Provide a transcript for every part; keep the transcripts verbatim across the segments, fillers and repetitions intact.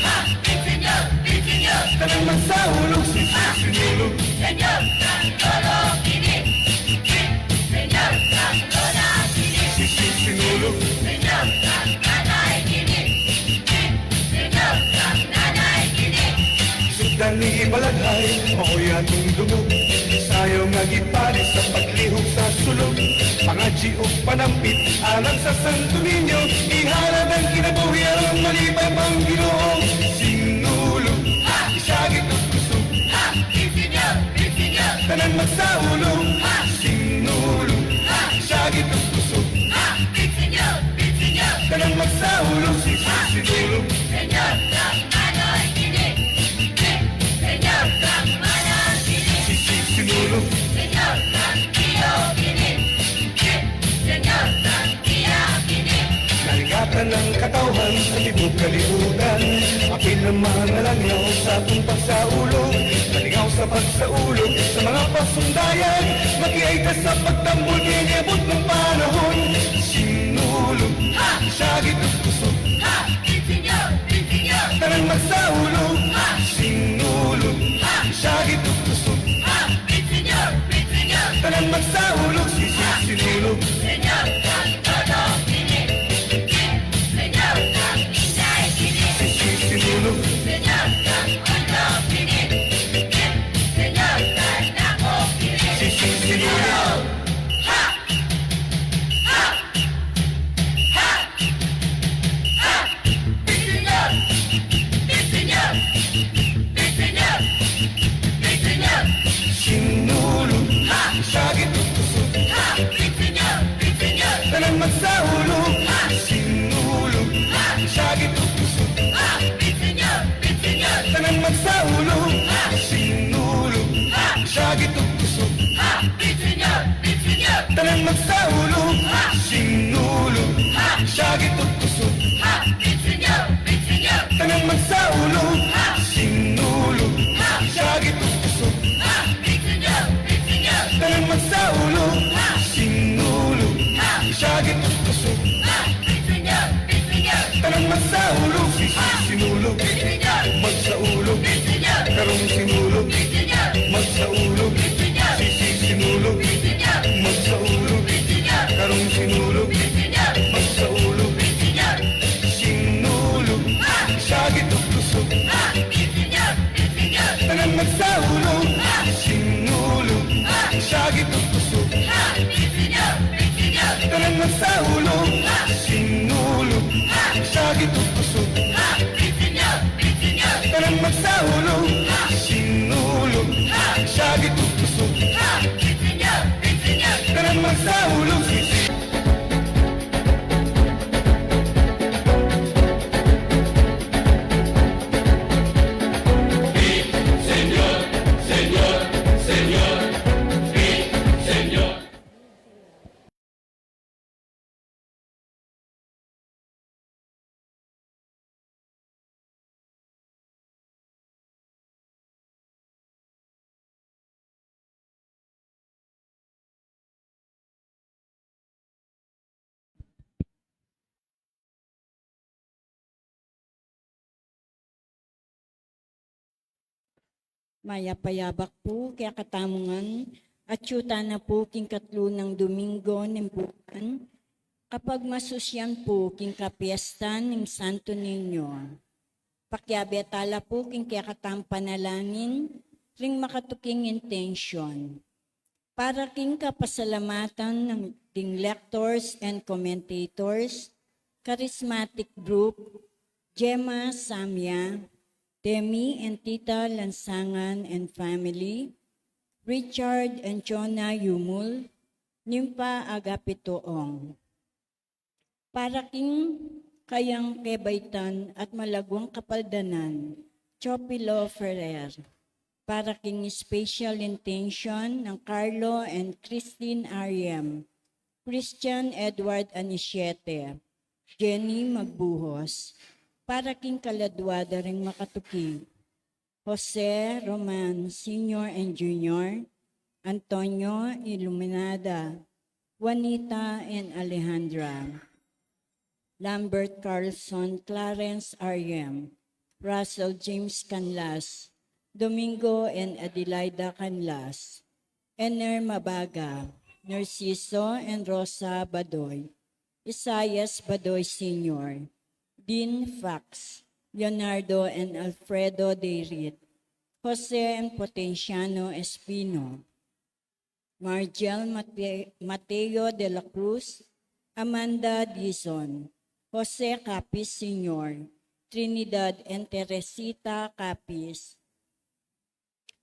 Ha! Pin Señor! Pin Señor! Tanang magsaulog, si, si, sinulog. Señor, San Lolo, kini. Pin Señor, San Lola, kini. Si, si, sinulog. Señor, San Nanay, kini. Pin Señor, San Nanay, kini. Sugdan ni Ibalaghay, o yatung lugud. Sayaw nga gipali sa paglihug sa sulug. Pangadyi o panampit, alang sa Santo Niño, iharap ang kinabuhi, alang malipay pang Ginoo. Sinulog, ha! Isagit o kusog. Ha! Pin Señor! Pin Señor! Tanang magsaulog. Ha! Sinulog. Ha! Isagit o kusog. Ha! Pin Señor! Pin Señor! Tanang magsaulog. Si, si, sinulog. Señor, San Manoy, kini. Pin Señor, San Manoy, kini. Si, si, sinulog. Señor, San Pio, kini. Pin Señor, San Pia, kini. Naligatan ang katauhan sa tibuk kalibutan. Apil ang mga langaw sa ating pagsaulog. Nalingaw sa pagsaulog sa mga pasundayan. Makiaita sa pagtambul, kini abot ng panahon. Sinulog. Ha! Isagit o kusog. Ha! Pin Señor! Pin Señor! Tanang magsaulog. Ha! Sinulog. Ha! Isagit o kusog. Ha! Pin Señor! Pin Señor! Tanang magsaulog. Si, si, sinulog. Señor, San Lolo, kini. Pin Señor, San Inday, kini. Si, si, sinulog. Señor, San Juan, kini. Pin Señor, San Napo, kini. Si, si, sinulog. Ha! Ha! Ha! Ha! Pin Señor! Pin Señor! Pin Señor! Pin Señor! Sinulog. Ha! Isagit o kusog. Ha! Pin Señor! Pin Señor! Tanang magsaulog. Ha! Sinulog. Ha! Isagit o kusog. Ha! Pin Señor! Pin Señor! Tanang magsaulog. Ha! Sinulog. Ha! Isagit o kusog. Ha! Pin Señor! Pin Señor! Tanang magsaulog. Ha! Sinulog. Ha! Isagit o kusog. Ha! Pin Señor! Pin Señor! Tanang magsaulog. Ha! Sinulog. Ha! Isagit o kusog. Ha! Pin Señor! Pin Señor! Tanang magsaulog. Ha! Sinulog. Ha! Isagit o kusog. Ha! Pin Señor! Pin Señor! Tanang magsaulog. Si, si, sinulog. Pin Señor! Magsaulog. Pin Señor! Karong sinulog. Pin Señor! Magsaulog. Pin Señor! Si, si, sinulog. Pin Señor! Magsaulog. Pin Señor! Karong sinulog. Pin Señor! Magsaulog. Pin Señor! Sinulog. Ha! Isagit o kusog. Ha! Pin Señor! Pin Señor! Tanang magsaulog. Ha! Sinulog. Ha! Isagit o kusog. Ha! Pin Señor! Pin Señor! Tanang magsaulog. Ha! Sinulog. Ha! Isagit o kusog. Ha! Pin Señor! Pin Señor! Tanang magsaulog. Ha! Sinulog. Ha! Isagit o kusog. Ha! Pin Señor! Pin Señor! Tanang magsaulog. Si, si. Señor, Señor, Señor, Señor. Mayap a yabak pu kekatamu ngan, atyu tana pu king katlu nang Domingo ning bulan, kapagmasusyan pu king kapiestan ning Santo Niño. Pakiabe tala pu king kekatamung panalangin ring makatuking intensyon. Para king kapasalamatan ning, ding lectors and commentators, charismatic group, Gemma Samia, Demi and Tita Lansangan and family, Richard and Jonah Yumul, Nympha Agapito Ong. Para king kayang kebaitan at malagwang kapaldanan, Chopilo Ferrer. Para king special intention nang Carlo and Christine R M, Christian Edward Anisiete, Jenny Magbuhos. Para king kaladwa da ring makatuki, Jose Roman Senior and Junior, Antonio Iluminada, Juanita and Alejandra, Lambert Carlson, Clarence R M, Russell James Canlas, Domingo and Adelaida Canlas, Ener Mabaga, Narciso and Rosa Badoy, Isaias Badoy Senior, Dean Fox, Leonardo and Alfredo Deirit, Jose and Potenciano Espino, Margel Mate-, Mateo de la Cruz, Amanda Dizon, Jose Capiz Senior, Trinidad and Teresita Capiz,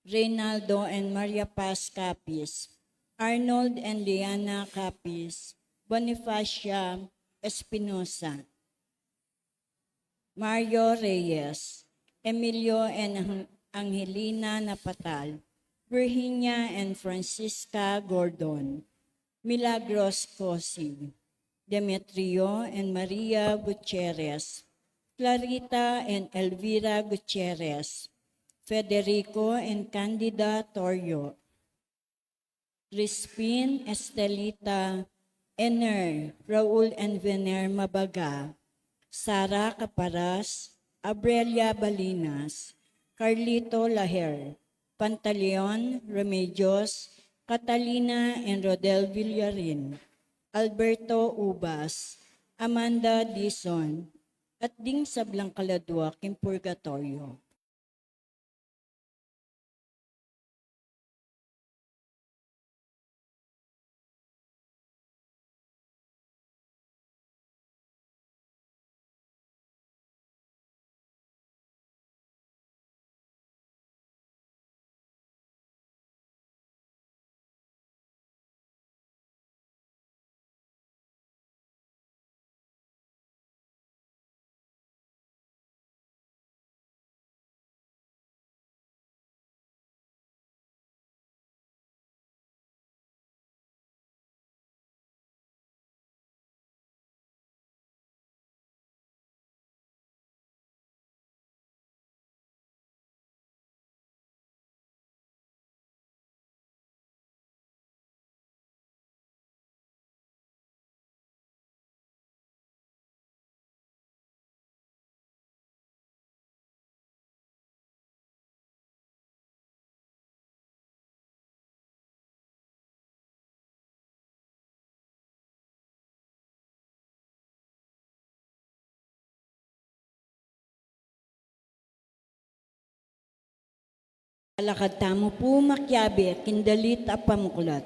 Reynaldo and Maria Paz Capiz, Arnold and Liana Capiz, Bonifacia Espinosa, Mario Reyes, Emilio and Ang-, Angelina Napatal, Virginia and Francisca Gordon, Milagros Cosi, Demetrio and Maria Gutierrez, Clarita and Elvira Gutierrez, Federico and Candida Torrio, Crispin, Estelita, Ener, Raul and Vener Mabaga, Sara Caparas, Abrelia Balinas, Carlito Laher, Pantaleon Remedios, Catalina and Rodel Villarin, Alberto Ubas, Amanda Dizon, at ding sablang kaladua king purgatoryo. Lakad tamu pu makiabe king dalit a pamuklat.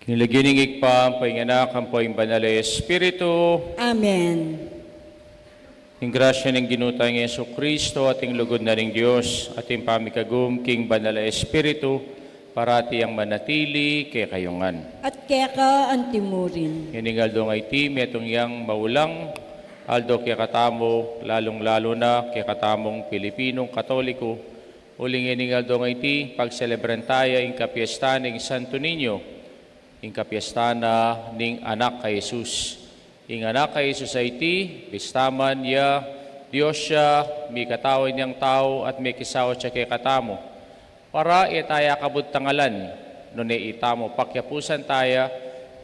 King lagyu ning Ibpa, ampo ing Anak, ampo ing Banal a Espiritu. Amen. Ing grasya ning Ginu tang Jesucristo, at ing lugud na ning Dios, at ing pamikagum king Banal a Espiritu, parati yang manatili kekayu ngan. At keka antimurin. Ining aldo ngeni, metung yang maulang aldo kekatamu, lalung-lalu na kekatamung Pilipinung Katoliko, uling ining aldo ngeni, pagselebran taya ing kapiestan ning Santo Niño, ing kapiestan na ning Anak a Jesus. Ing Anak a Jesus a iti, bista man ya Dios ya, mikatawan yang tau at mikisaut ya kekatamu. Para e taya kabud tangalan, nune itamu pakiapusan taya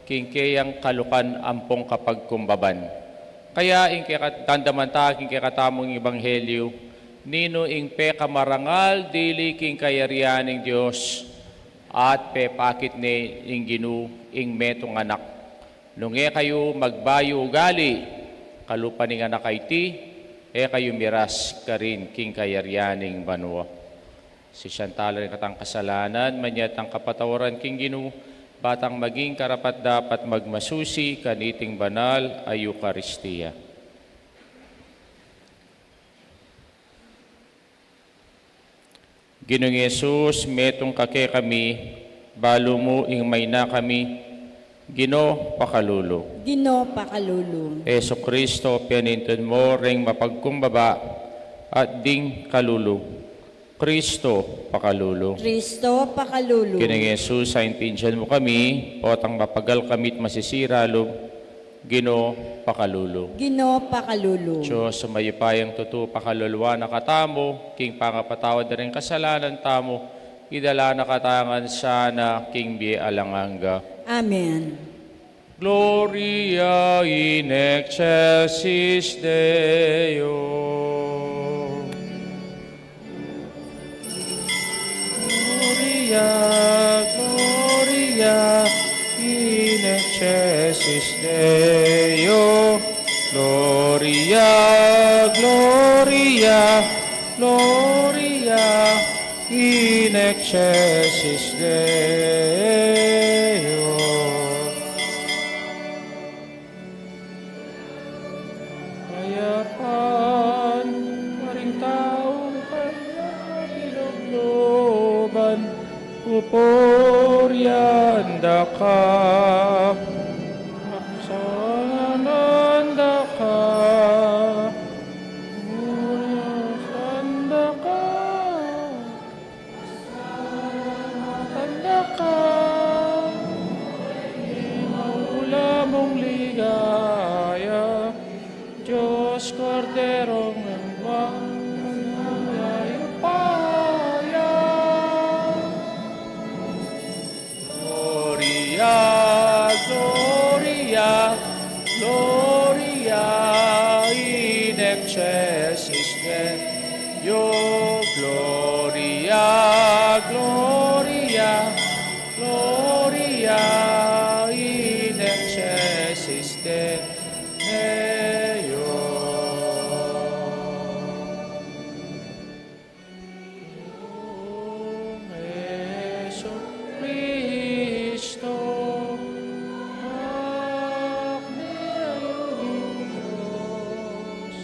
king keyang kalukan ampong kapagkumbaban. Kaya ing keka-, damdaman ta king kekatamung ebanghelyu, ninu ing pekamarangal dili king kayarian ning Dios, at pepakit ne ning Ginu ing metung anak. Nung e kayu magbayu ugali, kalupa ning anak a iti, e kayu miras karin king kayarian ning banua. Sisian tala ring katang kasalanan, manyad tang kapatawaran king Ginu, ba tang maging karapat-dapat magmasusi kaniting banal a Eukaristia. Ginung Jesus, metung ka kekami, balu mu ing maina kami, Ginu, pakalulu. Ginu, pakalulu. Jesucristo, pianintun mu ring mapagkumbaba at ding kalulu. Cristo, pakalulu. Cristo, pakalulu. Ginung Jesus, aintindian mu kami, potang mapagal kami't masisira lub, Ginu, pakalulu. Ginu, pakalulu. Dios a mayupayang tutu, pakaluluan na katamu king pangapatawad da ring kasalanan tamu, idala na katamu ngan sana king bie alang angga. Amen. Gloria in excelsis Deo. Gloria, Gloria in excelsis Deo. Gloria, Gloria, Gloria in excelsis Deo. Kayapan karing taung kaya kilubluban, pupurian da ka, pasalamatan da ka, pupurian da ka. Tanda ka, maula mung ligaya, Dios Kordero ng Diwa, mayupaya. Gloria, Gloria, Gloria in excelsis Deo. Gloria, Gloria, Gloria in excelsis Deo. Ginung Jesucristo, Anak ning Dios,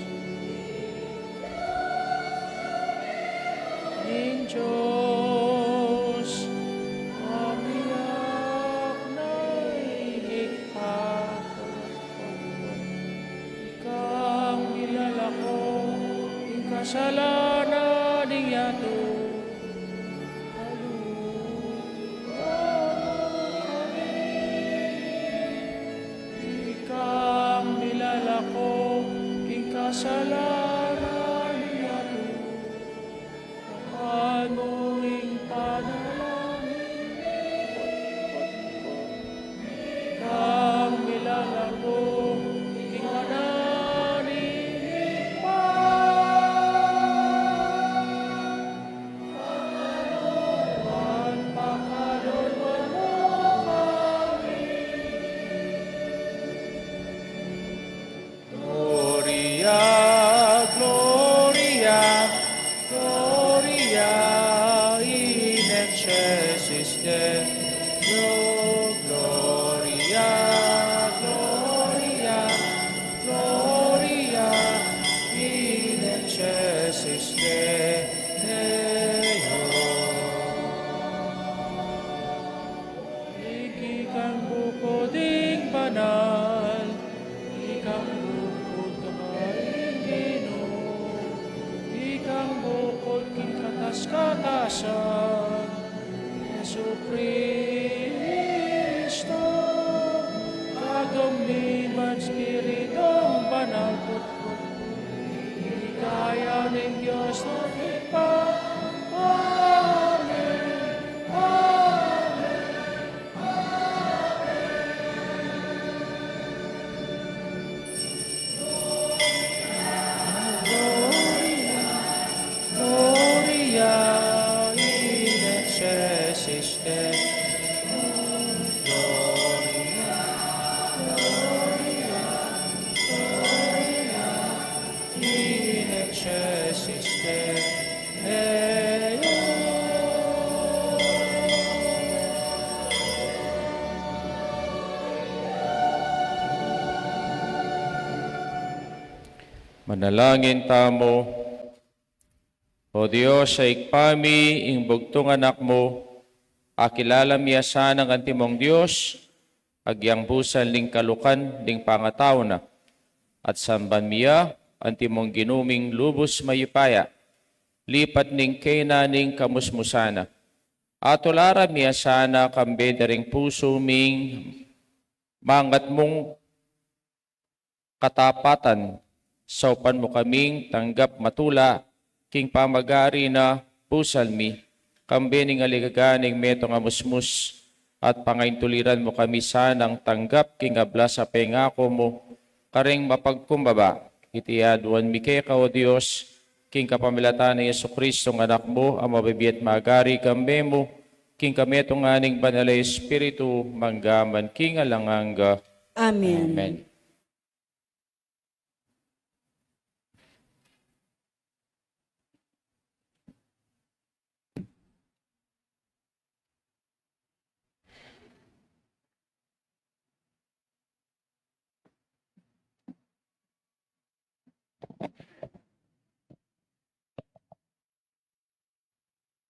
ning Dios, a miyak na ipatupad. Ikang milalako ing kasalanan ning yatu. Ikang milalako ing kasalanan ning yatu. Apakan mu ing panalangin kang milalako king ngana ning Ibpa. Katasan Jesucristo, kagum ning Espiritong Banal, pu-, pu-, ligaya ning Dios Ibpa. Amen. Amen. Gloria in excelsis Deo. Gloria, Gloria, Gloria in excelsis Deo. Manalangin tamu. O Dios, a Ibpa mi, ing bugtung Anak mu, akilala mi ya sanang antimong Dios, agyang busal ning kalukan ding pangatau na, at samban mi ya antimong Ginu ming lubus mayupaya, lipat ning kena ning kamusmusan na. Atularan mi ya sana kambe da ring pusu ming mangatmung katapatan, saupan mu kaming tanggap matula king pamagari na busal mi, kambe ning aligaga ning metung a musmus, at pangaintuliran mu kami sanang tanggap king ablas a pengaku mu, karing mapagkumbaba. Iti aduan mi keka, O Dios, king kapamilatan nang Jesucristo, Anak mu, a mabibie at magari kambe mu, king kametungan ning Banal a Espiritu, mangga man king alang angga. Amen. Amen.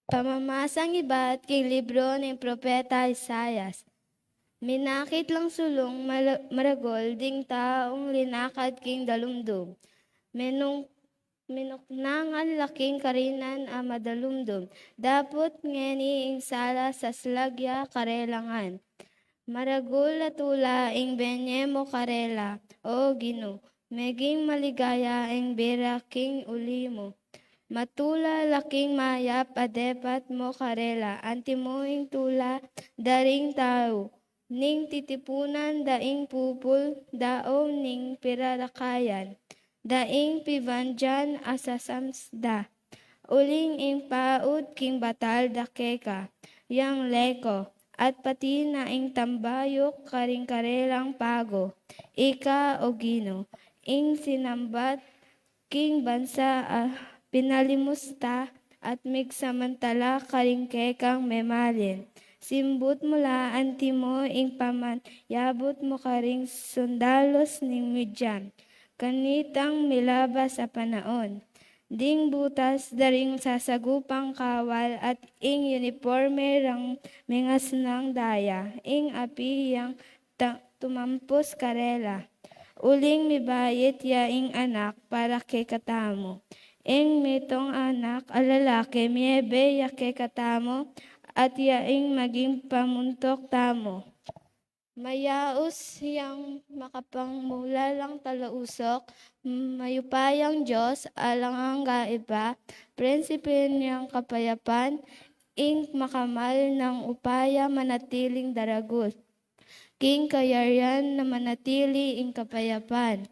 Pamamasang ibat king libru ning Propeta Isaias. Minakit lang sulung mala-, maragul ding taung linakad king dalumdum. Menung-, menuknangan la king karinan a madalumdum. Dapot ngeni ing sala saslag ya karela ngan. Maragul a tula ing benye mu karela, O Ginu, meging maligaya ing bira king uli mu. Matula la king mayap a depat mu karela, antimo ing tula da ring tau, ning titipunan da ing pupul, daun ning pirarakayan, da ing pibandian a sasamsda. Uling ing paut king batal da keka, yang leko, at pati na ing tambayuk karing karelang pago. Ika, O Ginu, ing sinambat king bansa a pinalimus ta, at migsamantala karing kekang memalin. Simbut mu la antimo ing pamanyabut mu karing sundalus ning Midian, kanitang milabas a panaun. Ding butas da ring sasagupang kawal at ing uniporme rang mengasnang daya, ing api yang ta-, tumampus karela. Uling mibait ya ing anak para kekatamu. Ing metung a anak a lalaki miebe ya kekatamu, at ya ing maging pamuntuk tamu. Mayaus yang makapangmulalang talausuk, mayupayang Dios, alang angga Ibpa, prinsipe ning kapayapan, ing makamal nang upaya manatiling daragul. King kayarian na manatili ing kapayapan.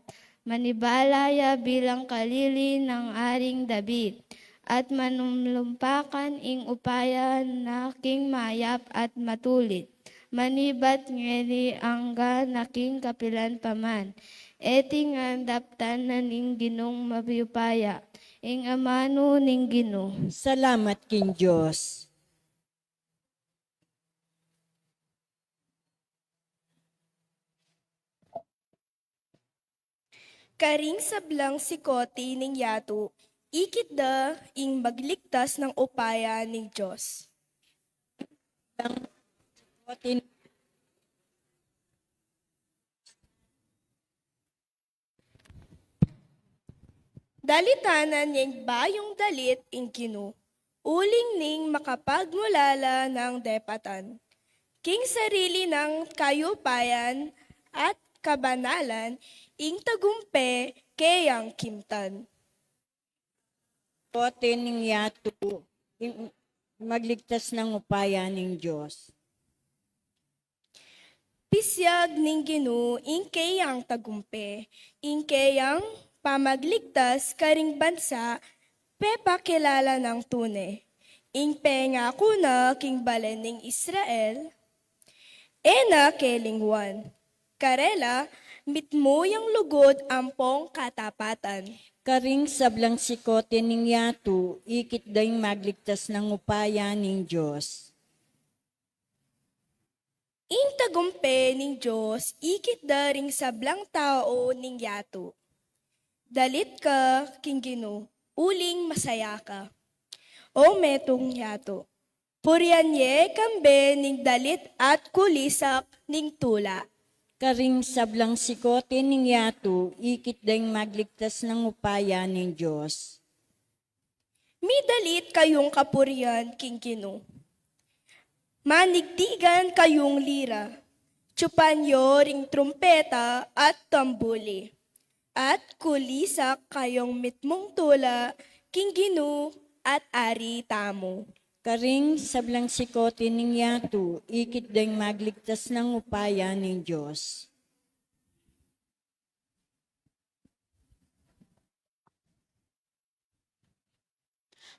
Manibala ya bilang kalili nang Aring David, at manumlumpakan ing upaya na king mayap at matulid. Manibat ngeni angga na king kapilan pa man. Iti ngan daptan na ning Ginung mayupaya, ing amanu ning Ginu. Salamat king Dios. Karing sablang sikoti ning yatu, ikit da ing magligtas nang upaya ning Dios. Dalitanan ning bayung dalit ing Ginu, uling ning makapagmulala nang depatan king sarili nang kayupayan at kabanalan ing tagumpe keyang kimtan. Kote ning yatu, ing magligtas nang upaya ning Dios. Pisiag ning Ginu ing keyang tagumpe, ing keyang pamagligtas karing bansa, pepakilala nang tune ing pengaku na king balen ning Israel. E na ke lingwan. Karela, mitmu yang lugud ampong katapatan. Karing sablang sikote ning yatu, ikit da ing magligtas nang upaya ning Dios. Ing tagumpe ning Dios ikit da ring sablang tau ning yatu. Dalit ka king Ginu, uling masaya ka, o metung yatu. Purian ye kambe ning dalit at kulisak ning tula. Karing sablang sikote ning yatu, ikit da ing magligtas nang upaya ning Dios. Midalit kayung kapurian king Ginu. Manigtigan kayung lira. Tsupan yo ring trumpeta at tambuli. At kulisak kayung mitmung tula king Ginu at Ari tamu. Karing sablang sikote ning yatu, ikit da ing magligtas nang upaya ning Dios.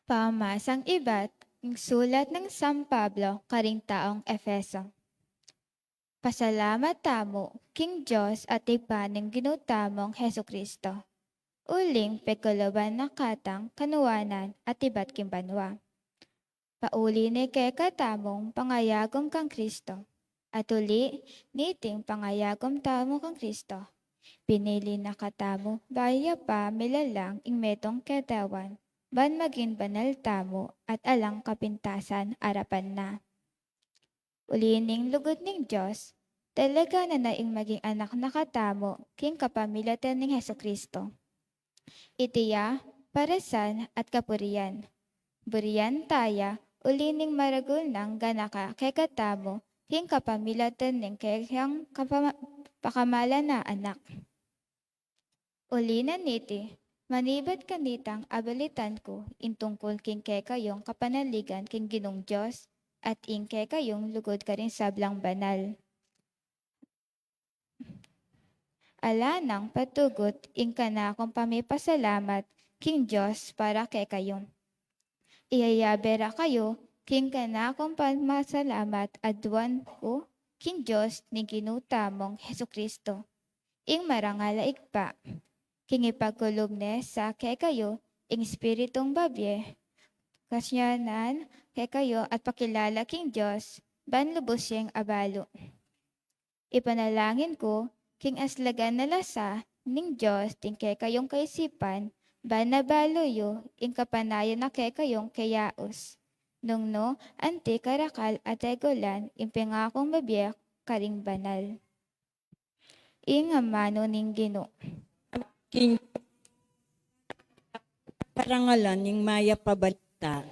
Pamamasang ibat ing sulat nang San Pablo karing taung Efeso. Pasalamat tamu king Dios at Ibpa ning Ginu tamung Jesucristo, uling pekuluban na katang kanuanan at ibat king banua. Pauli ne kekatamung pangayagum kang Kristo, at uli niting pangayagum tamu kang Kristo, pinili na katamu bayu ya pa milalang ing metung ketawan, ban maging banal tamu at alang kapintasan arapan na. Uli ning lugud ning Dios, dalagan na na ing maging anak na katamu king kapamilatan ning Jesucristo. Iti ya parasan at kapurian. Burian taya uli ning maragul nang ganaka kekatamu king kapamilatan ning kekayang kapama-, pakamalan a anak. Uli na niti, manibat kanitang abalitan ku ing tungkul king kekayung kapanaligan king Ginung Dios at ing kekayung lugud karing sablang banal. Ala nang patugut ing kanakung pamipasalamat king Dios para kekayu. Iyayabe ra kayu king kanakung pamasalamat aduan ku king Dios ning Ginu tamung Jesucristo, ing marangal a Ibpa, king ipagkulub ne sa kekayu ing Espiritung babie, kasyanan kekayu at pakilala king Dios, ban lubus yeng abalu. Ipanalangin ku, king aslagan na la sa ning Dios ding kekayung kaisipan, ban abalu yu ing kapanayan na kekayung keyaus. Nung nu, anti karakal a tegulan ing pengakung mabie karing banal. Ing amanu ning Ginu. King parangalan ning mayap a balita.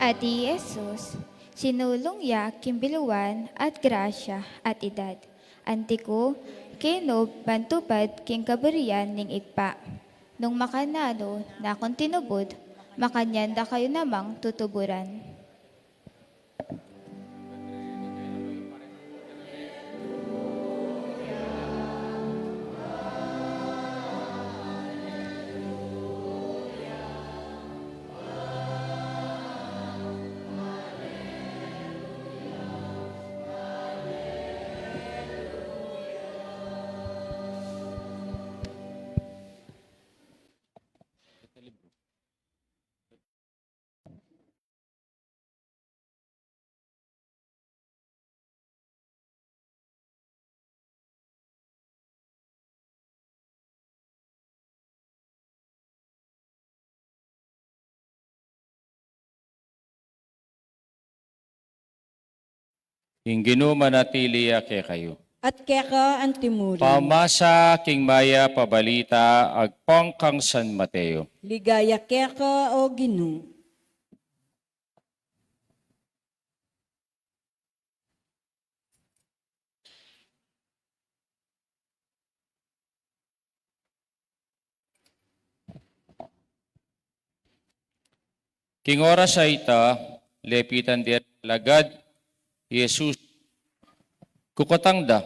At i Jesus, sinulung ya king biluan at grasya at idad. Anti ku kinub ban tupad king kaburian ning Ibpa. Nung makananu na kung tinubud, makanyan da kayu namang tutuburan. Ing Ginu manatili ya kekayu. At keka antimurin. Pamasa king mayap a balita agpang kang San Mateo. Ligaya keka, O Ginu. King oras a ita, lepitan de ring alagad i Jesus, kukutang da,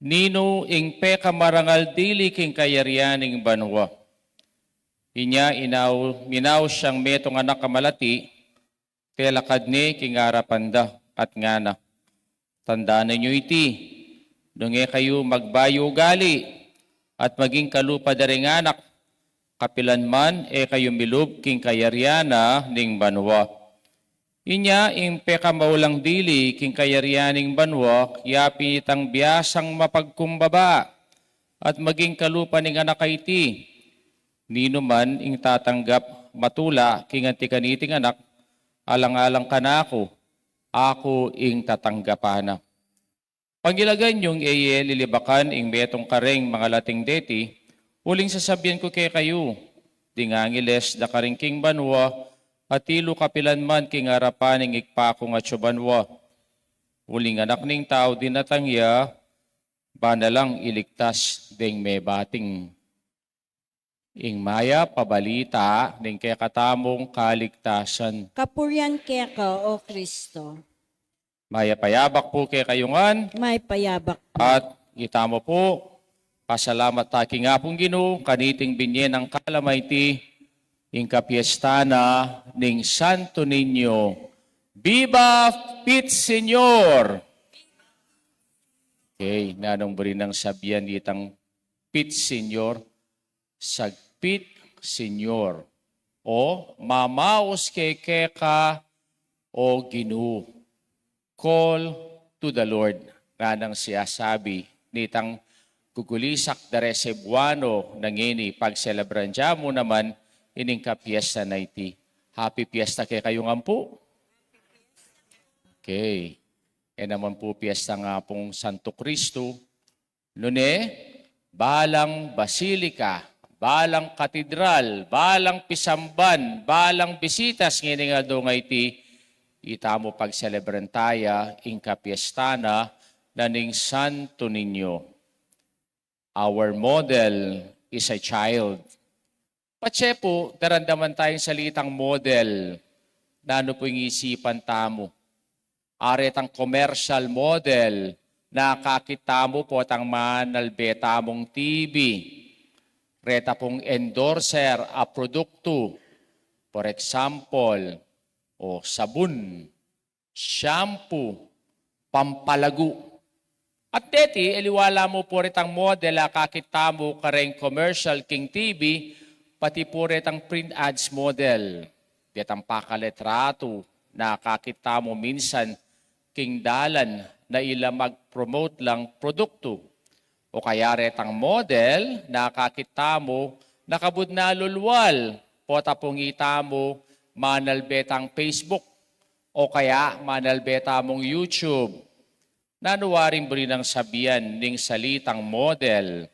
"Ninu ing pekamarangal dili king kayarian ning banua?" Inya inau-, minau yang metung anak a malati, telakad ne king arapan da, at ngana, "Tandanan yu iti, nung e kayu magbayu ugali, at maging kalupa da ring anak, kapilan man e kayu milub king kayarian na ning banua. Inya ing pekamaulang dili king kayarian ning banua, yapin itang biasang mapagkumbaba, at maging kalupa ning anak a iti. Ninu man ing tatanggap matula king anti kaniting anak, alang-alang kanaku, aku ing tatanggapan na. Pangilagan yung e ye lilibakan ing metung kareng mangalating deti, uling sasabian ku kekayu, ding angeles da karin king banua, atilu kapilan man king arapan ning Ibpa kung atsu banua. Uling Anak ning Tau dinatang ya, ba na lang iligtas deng mebating." Ing mayap a balita ning kekatamung kaligtasan. Kapurian keka, O Kristo. Mayap a yabak pu kekayu ngan. Mayap a yabak pu. At itamu pu, pasalamat ta king Apung Ginu, kaniting binye nang kalam a iti, ing kapiestan na ning Santo Niño. Viva Pit Señor! Okay, nanung buri nang sabian itang Pit Señor? Sagpit, Señor, o mamaus ke keka, O Ginu. Call to the Lord, nganang siyasabi nitang gugulisak da re Cebuano na ngeni pagselebran da mu naman ining kapiesta na iti. Happy Fiesta kekayu ngan pu. Okay. E naman pu piesta nga pung Santo Cristo, nune, balang basilika, balang katedral, balang pisamban, balang bisitas ngening aldo nga iti, itamu pagselebran taya ing kapiesta na ning Santo Niño. Our model is a child. Patse pu, daramdaman tayang salitang model, nanu pu ing isipan tamu? Aretang commercial model, nakakit tamu potang manalbe tamung T V. Reta pung endorser a produktu, for example, o sabun, shampoo, pampalagu. At deti, aliwa la mu pu retang model a kakit tamu kareng commercial king T V, pati pu retang print ads model. Detang pakaletratu, nakakit tamu minsan king dalan na ila mag-promote lang produktu. O kaya retang model, nakakit tamu, nakabud na lulwal, pota pung itamu, manalbe tang Facebook, o kaya manalbe tamung YouTube. Nanu waring buri nang sabian ning salitang model?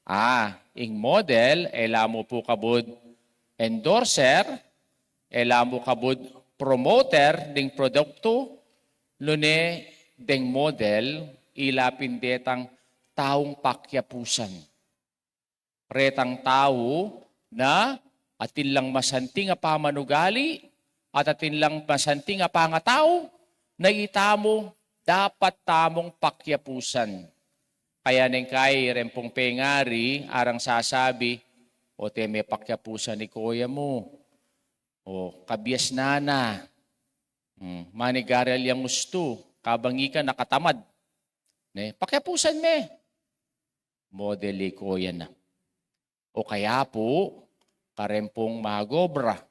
Ah, ing model, e la mu pu kabud endorser, e la mu kabud promoter ning produktu, nune deng model, ila pin detang taung pakiapusan. Retang tau na atin lang masanting a pamanugali at atin lang masanting a pangatau na itamu dapat tamung pakiapusan. Kaya neng kai reng pung pengari, arang sasabi, "O teme pakiapusan i koya mu. O kabiasnan na. Hmm, manigarilyu yang ustu, kabang ika nakatamad." Ne, pakiapusan me. Model i koya na. O kaya pu, kareng pung mag-obra.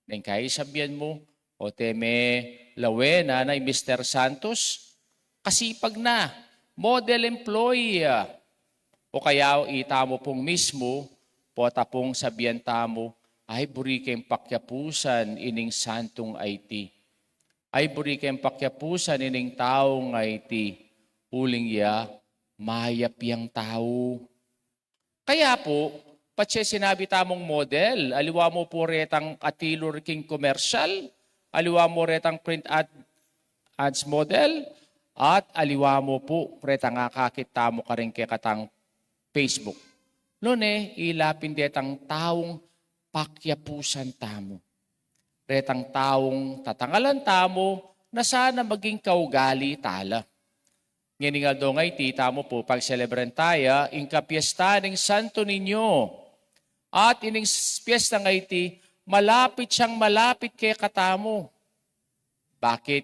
Neng kai sabian mu, "O teme lawen na i Mister Santos, kasipag na, model employee." O kaya itamu pung mismu, pota pung sabian tamu, "Ay, buri keng pakiapusan ining santung a iti." Ay, buri keng pakiapusan ining tau a iti, uling ya mayap yang tau. Kaya pu, patse sinabi tamung model, aliwa mu pu retang atilur king komersyal, aliwa mu retang print ad, ads model, at aliwa mu pu retang akakit tamu karing kekatang Facebook. Nune, ila pin detang taung pakiapusan tamu. Retang taung tatangalan tamu na sana maging kaugali tala. Ngening aldo ngeni, iti tamu pu pagselebran taya ing kapiesta ning Santo Niño. At ining s-, piesta ngeni, malapit yang malapit kekatamu. Bakit?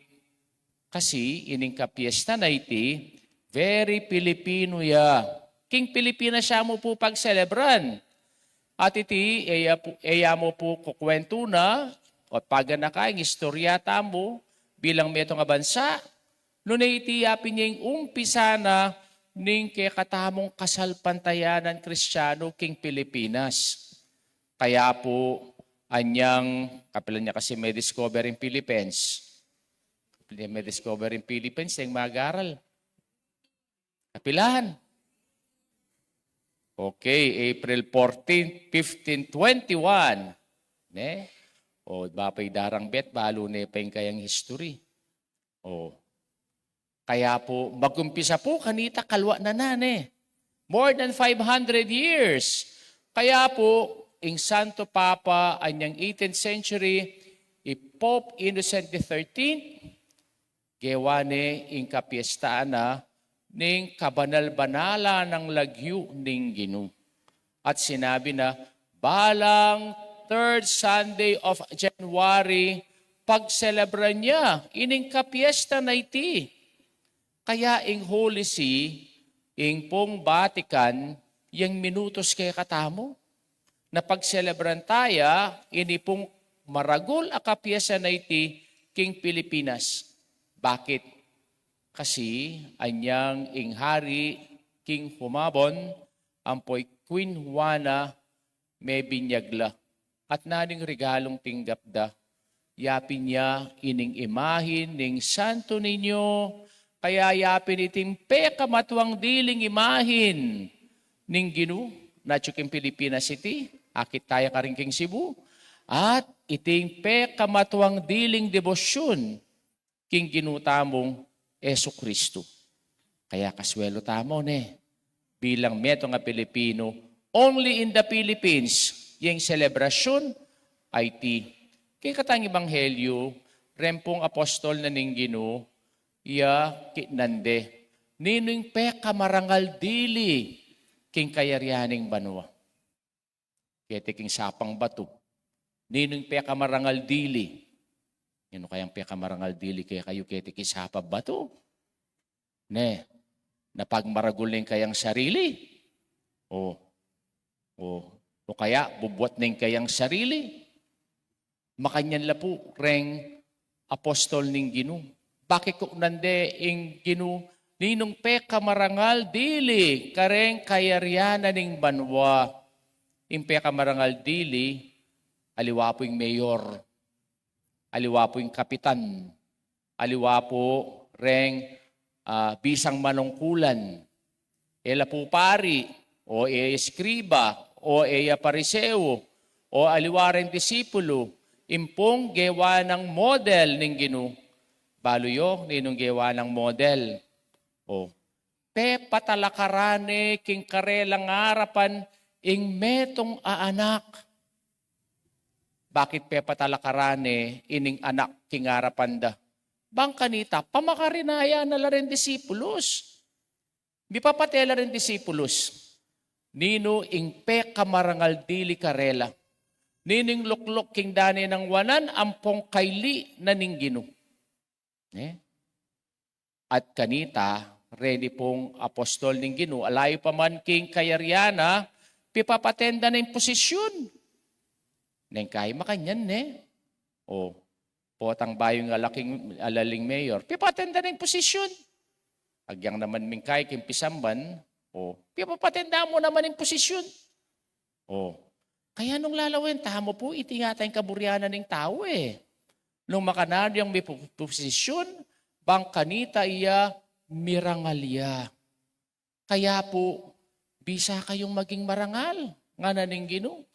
Kasi ining kapiesta na iti, very Pilipino ya. King Pilipinas ya mu pu pagselebran. At iti, e ya pu, e ya mu pu kukwentu na, o paganaka ing istorya tamu, bilang metung a bansa, nune iti ya pin ing umpisa na ning kekatamung kasalpantayanan Kristiano king Pilipinas. Kaya pu, anyang, kapilan ya kasi me-discover ing Philippines? Kapilan me-discover ing Philippines, ing mag-aral? Kapilan? Okay, April fourteen, fifteen, twenty-one. Ne? O, bapa idarang bet, balu ne pa ing kayang history. O. Kaya pu, magumpisa pu kanita, kalwa na na, ne? More than five hundred years. Kaya pu, ing Santo Papa, anyang eighteenth century, i Pope Innocent the thirteenth, gewa ne ing kapiestaan na ning kabanal-banalan nang lagyu ning Ginu. At sinabi na, balang third Sunday of January, pagselebran ya ining kapiesta na iti. Kaya ing Holy See, ing pung Vatican, yang minutos kekatamu na pagselebran taya ini pung maragul a kapiesta na iti king Pilipinas. Bakit? Kasi anyang ing hari, King Humabon, ampo i Queen Juana, mebinyag la. At naning regalung tinggap da? Ya pin ya ining imahin ning Santo Niño, kaya ya pin iting pekamatuang diling imahin ning Ginu, na atyu king Pilipinas iti, akit taya karin king Cebu, at iting pekamatuang diling debosyun king Ginu tamung Jesucristo. Kaya kasuelo tamu ne, bilang metung a Pilipino, only in the Philippines, yang selebrasyun a iti. Kekatang ebanghelyo, reng pung apostol na ning Ginu, ya kitnan de, ninu ing pekamarangal dili king kayarian ning banua? Keti king sapang batu, ninu ing pekamarangal dili? Ninu kayang pekamarangal dili kekayu keti king sapang batu? Ne, napagmaragul ne ing kayang sarili? O, o, o kaya bubuat ne ing kayang sarili? Makanyan la pu reng apostol ning Ginu. Bakit kuknan de ing Ginu, ninung pekamarangal dili kareng kayarian na ning banua? Ing pekamarangal dili, aliwa pu ing mayor, aliwa pu ing kapitan, aliwa pu reng, ah, bisang manungkulan, e la pu pari, o e eskriba, o e ya Pariseo, o aliwa reng disipulu, ing pung gewa nang model ning Ginu. Balu yu, ninung gewa nang model? O, pepatalakaran ne king karelang arapan ing metung a anak. Bakit pepatalakaran ne ining anak king arapan da? Bang kanita, pamakarin na ya na la reng disipulus. Mipapate la reng disipulus. Ninu ing pekamarangal dili karela? Ninu ing lukluk king dane nang wanan ampong kaili na ning Ginu? Ne? At kanita, reni pung apostol ning Ginu, ala yu pa man king kayarian na, pipapaten da na ing posisyun. Neng kai makanyan ne. O, potang bayu ing ala king, ala ling mayor, pipapaten da na ing posisyun. Agyang naman mingkai king pisamban, o, pipapaten da mu naman ing posisyun. O, kaya nung lalawen tamu pu, iti yata ing kaburian na ning tau e. Nung makananu yang me pu-, pusisyun, bang kanita iya mirangal ya. Kaya pu, bisa kayung maging marangal, ngana ning Ginu.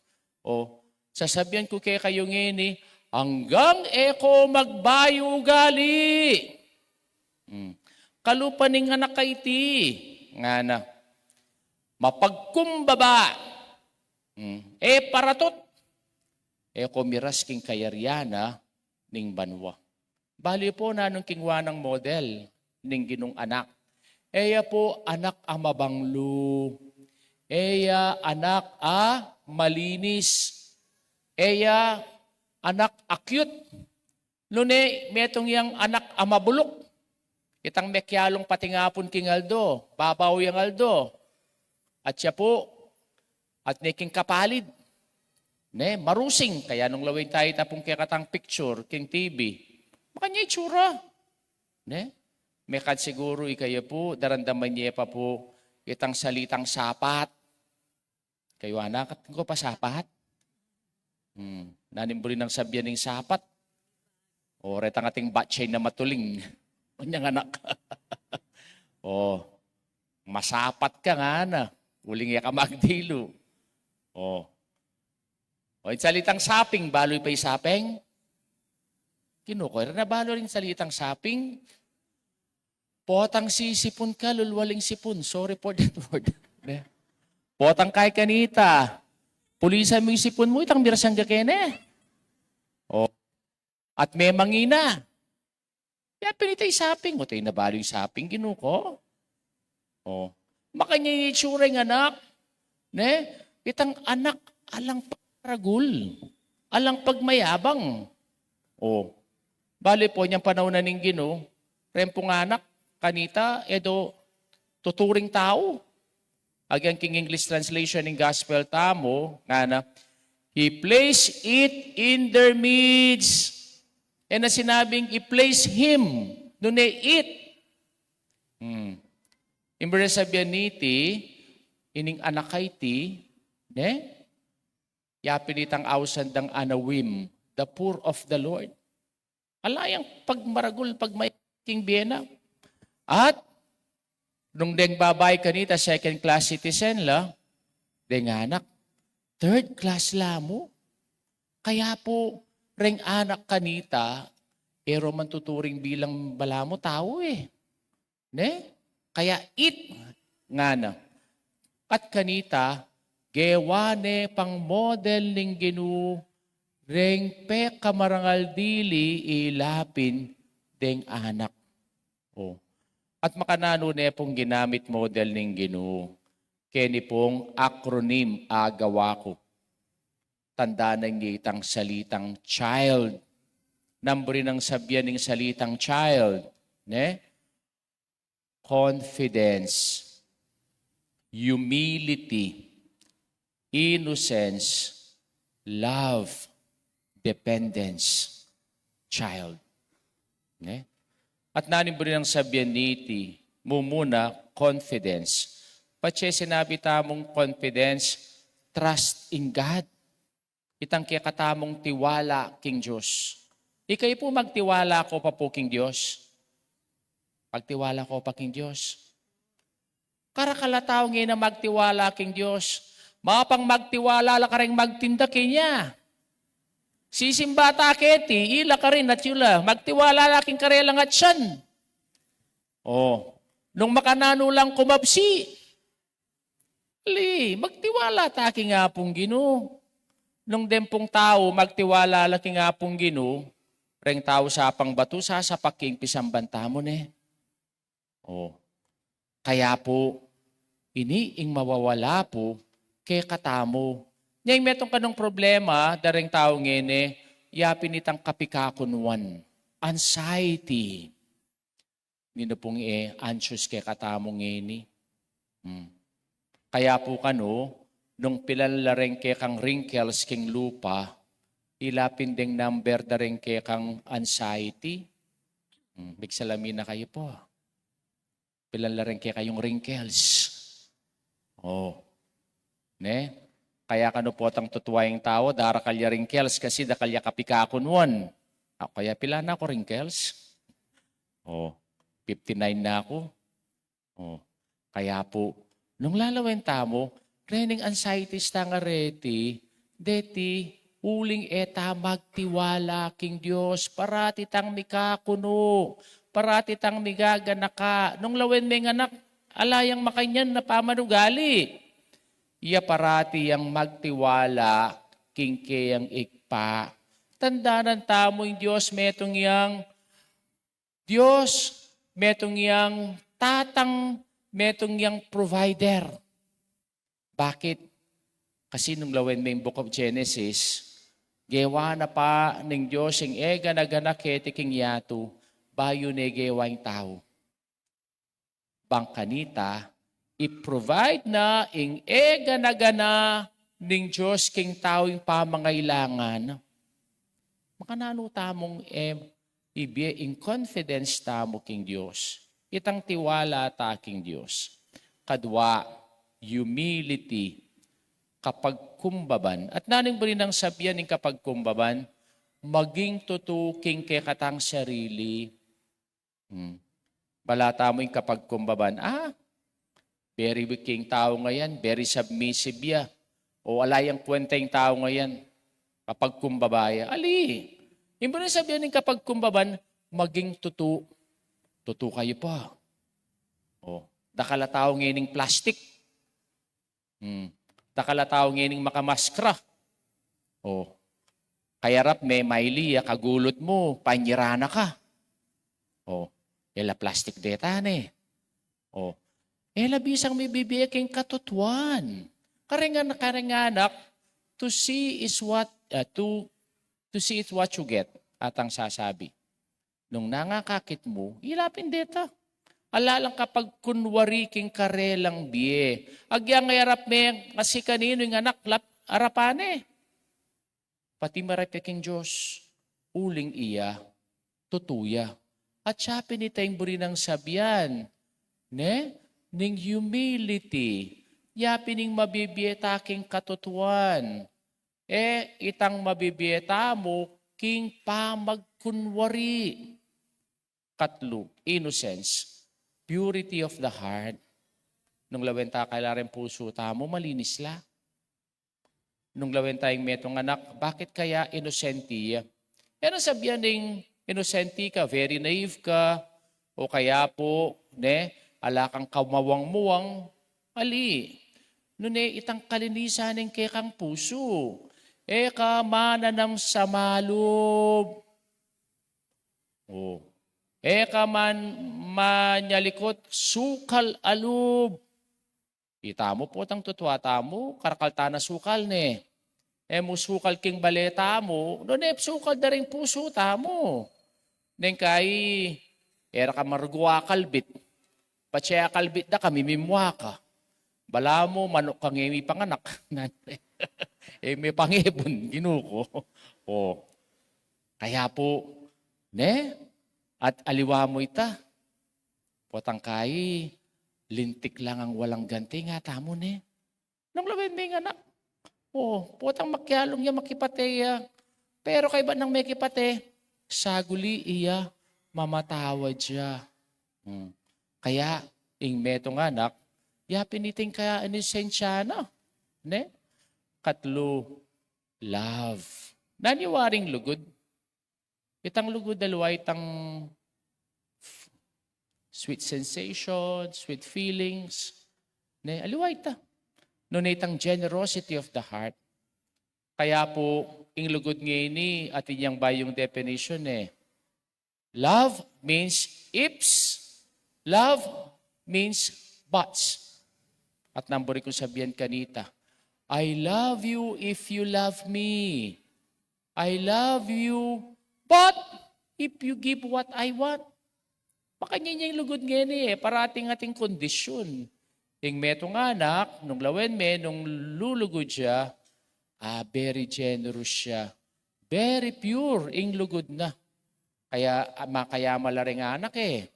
O, sasabian ku kekayu ngeni, anggang e ko magbayu ugali. Hmm. Kalupa ning anak a iti, ngana, mapagkumbaba. Hmm. E paratut. E ko miras king kayarian na ning banua. Bale pu, nanung kingwa nang model ning Ginung anak? E ya pu anak a mabanglu. E ya anak a malinis. E ya anak a cute. Nune, metung yang anak a mabuluk. Itang mekialung patingapun king aldo, babaw yang aldo. At siya pu, at ne king kapalid. Ne, marusing, kaya nung lawen tayu itapung kekatang picture king T V, makanyan itsura. Ne? Mekad siguru ikayu pu, daramdaman ye pa pu itang salitang sapat. Kayu anak, atin ko pa sapat. Hmm. Nanu ing buri nang sabian ning sapat? O, retang ating batsyay na matuling. Kanyang anak. O, masapat ka ngana. Uling e ka magdilu. O. O, ing salitang saping, balu yu pa ing saping? Kinuku, e ra na balu ring salitang saping. Potang sisipun ka, lulwaling sipun. Sorry for that word. Ne? Potang kay kanita. Pulisan mu ing sipun mu, itang miras angga kene. O. At memang ina. Ya pin ita ing saping. O, tayu na balu ing saping, Ginu ko. O. Makanyan itsura ing anak. Ne? Itang anak, alang pagmaragul. Alang pagmayabang. O. Bale pu, inyang panaun na ning Ginu, reng pung anak kanita, e do tuturing tau. Again, king English translation ning gospel tamu, ngana, he placed it in their midst. E na sinabing, he placed him. Nune it. Hmm. Imbes na sabian niti, ining anak a iti, ne? Ya pin itang ausan dang Anawim, the poor of the Lord. Ala yang pagmaragul, pagmayabang king bie na. At nung deng babai kanita, second class citizen la, deng anak, third class la mu. Kaya pu, reng anak kanita, e ro man tuturing bilang balamu tau e. Ne? Kaya it, ngana. At kanita, gewa ne pang model ning Ginu, reng pekamarangal dili, ila pin deng anak. O. At makananu ne pung ginamit model ning Ginu? Keni pung acronym, agawa ku. Tandanan ye itang salitang child. Nanu buri nang sabian ning salitang child, ne? Confidence, humility, innocence, love, dependence, child. Ne? At nanu ing buri nang sabian niti? Mumuna, confidence. Patse sinabi tamung confidence, trust in God. Itang kekatamung tiwala king Dios. Ikayu pu, magtiwala ko pa pu king Dios? Magtiwala ko pa king Dios? Karakal a tau ngeni a magtiwala king Dios. Mapang magtiwala la kareng magtinda kenya. Sisimba ta keti, ila karin at yu la, magtiwala la king karelang atsan. O, nung makananu lang kumabsi. Ali, magtiwala ta king Apung Ginu. Nung deng pung tau magtiwala la king Apung Ginu, reng tau sapang batu, sasapak king pisamban tamu ne. O. Kaya pu, ini ing mawawala pu kekatamu. Nya ing metung kanung problema da reng tau ngeni, ya pin itang kapikakunuan, anxiety. Ninu pung e anxious kekatamu ngeni? Hmm. Kaya pu kanu, nung pilan la reng kekang wrinkles king lupa, ila pin deng number da reng kekang anxiety. Hmm. Migsalamin na kayu pu. Pilan la reng kekayung wrinkles? O. Ne? Kaya kanu potang tutuwa ing tau, darakal ya wrinkles kasi dakal ya kapikakunuan. Ako ya, pila na ku wrinkles? O, fifty-nine na ku. O, kaya pu, nung lalawen tamu, rening anxieties tang areti, deti, uling e ta magtiwala king Dios, parati tang mikakunu, parati tang migaganaka. Nung lawen meng anak, ala yang makanyan a pamanugali. Iya parati yang magtiwala king keyang Ibpa. Tandanan tamu ing Dios metung yang Dios, metung yang Tatang, metung yang Provider. Bakit? Kasi nung lawen me ing Book of Genesis, gewa na pa ning Dios ing e gana-gana keti king yatu, bayu ne gewa ing tau. Bang kanita, i-provide na ing e gana-gana ning Dios king tau ing pamangailangan. Makananu tamung e ibie ing confidence tamu king Dios? Itang tiwala ta king Dios. Kadwa, humility, kapagkumbaban. At nanu ing buri nang sabian ing kapagkumbaban? Maging tutu king kekatang sarili. Hmm. Bala tamu ing kapagkumbaban, ah, very weak ing tau ngayan, very submissive ya. O ala yang kwenta ing tau ngayan, kapagkumbaba ya. Ali, ing buri nang sabian ing kapagkumbaban, maging tutu. Tutu kayu pa. O, dakal a tau ngening plastik. Hmm. Dakal a tau ngening makamaskara. O. Kayarap me, maili ya, kagulut mu, panyira na ka. O. E la plastik deta ne. O. E la bisang mibibie king katutuan. Kareng anak, kareng anak, to see is what, uh, to, to see is what you get. Atang sasabi. Nung nangakakit mu, ila pin deta. Ala lang kapagkunwari king karelang bie. Agyang e arap me, nga si kaninu ing anak lap-, arapan ne. Pati marap ya king Dios, uling iya, tutu ya. At siya pin ita ing buri nang sabian, ne? Ning humility, ya pin ing mabibie ta king katutuan. E itang mabibie tamu king pamagkunwari. Katlu, innocence, purity of the heart. Nung lawen ta kaya la ring pusu tamu, malinis la. Nung lawen ta ing metung anak, bakit kaya inosente ya? E nang sabian ning inosente ka, very naive ka, o kaya pu, ne, ala kang kamawang-muwang, ali. Nune itang kalinisan ning kekang pusu. E ka mananam sa malub. O. E ka man manyalikut sukal a lub. Itamu potang tutua tamu, karakal ta na sukal ne. E mu sukal king bale tamu, nune sukal da ring pusu tamu. Neng kai, e ra ka marugu akalbit. Patse akalbit da ka, mimimua ka. Balamu, manuk kang e mipanganak. E mipangebun, Ginu ku. O. Kaya pu, ne? At aliwa mu ita. Potang kai, lintik lang ang walang ganti, nga tamu, ne? Nung lawen me ing anak, o, potang makialung ya, makipate ya. Pero kaybat nang mekipate, saguli iya, mamatawad ya. Hmm. Kaya, ing metung anak, ya pin iting kaya inosensya na. Ne? Katlu, love. Nanu waring lugud? Itang lugud, aliwa itang sweet sensation, sweet feelings. Ne, aliwa ita. Nune itang generosity of the heart. Kaya pu, ing lugud ngeni, atin yang bayung definition e. Love means ifs. Love means buts. At nang buri kung sabian kanita, "I love you if you love me. I love you, but if you give what I want." Makanyan ya ing lugud ngeni e, parati ating kondisyun. Ing metung anak, nung lawen me, nung lulugud ya, ah, very generous ya. Very pure ing lugud na. Kaya, ah, makayaman la ring anak e.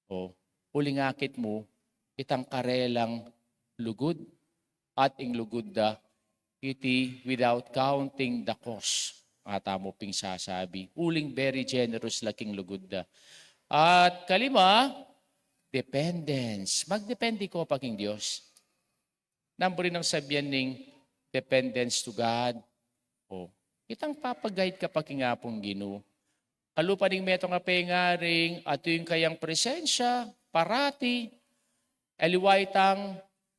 O, uling akit mu, itang karelang lugud, at ing lugud da, iti without counting the cost. Mata mu ping sasabi. Uling very generous la king lugud da. At kalima, dependence. Magdepende ko pa king Dios. Nanu pu ring sabyan ning dependence to God? O, itang papa-guide ka pa king Apung Ginu. Kalupa ning metung a pengaring, atu ing kayang presensya, parati, aliwa itang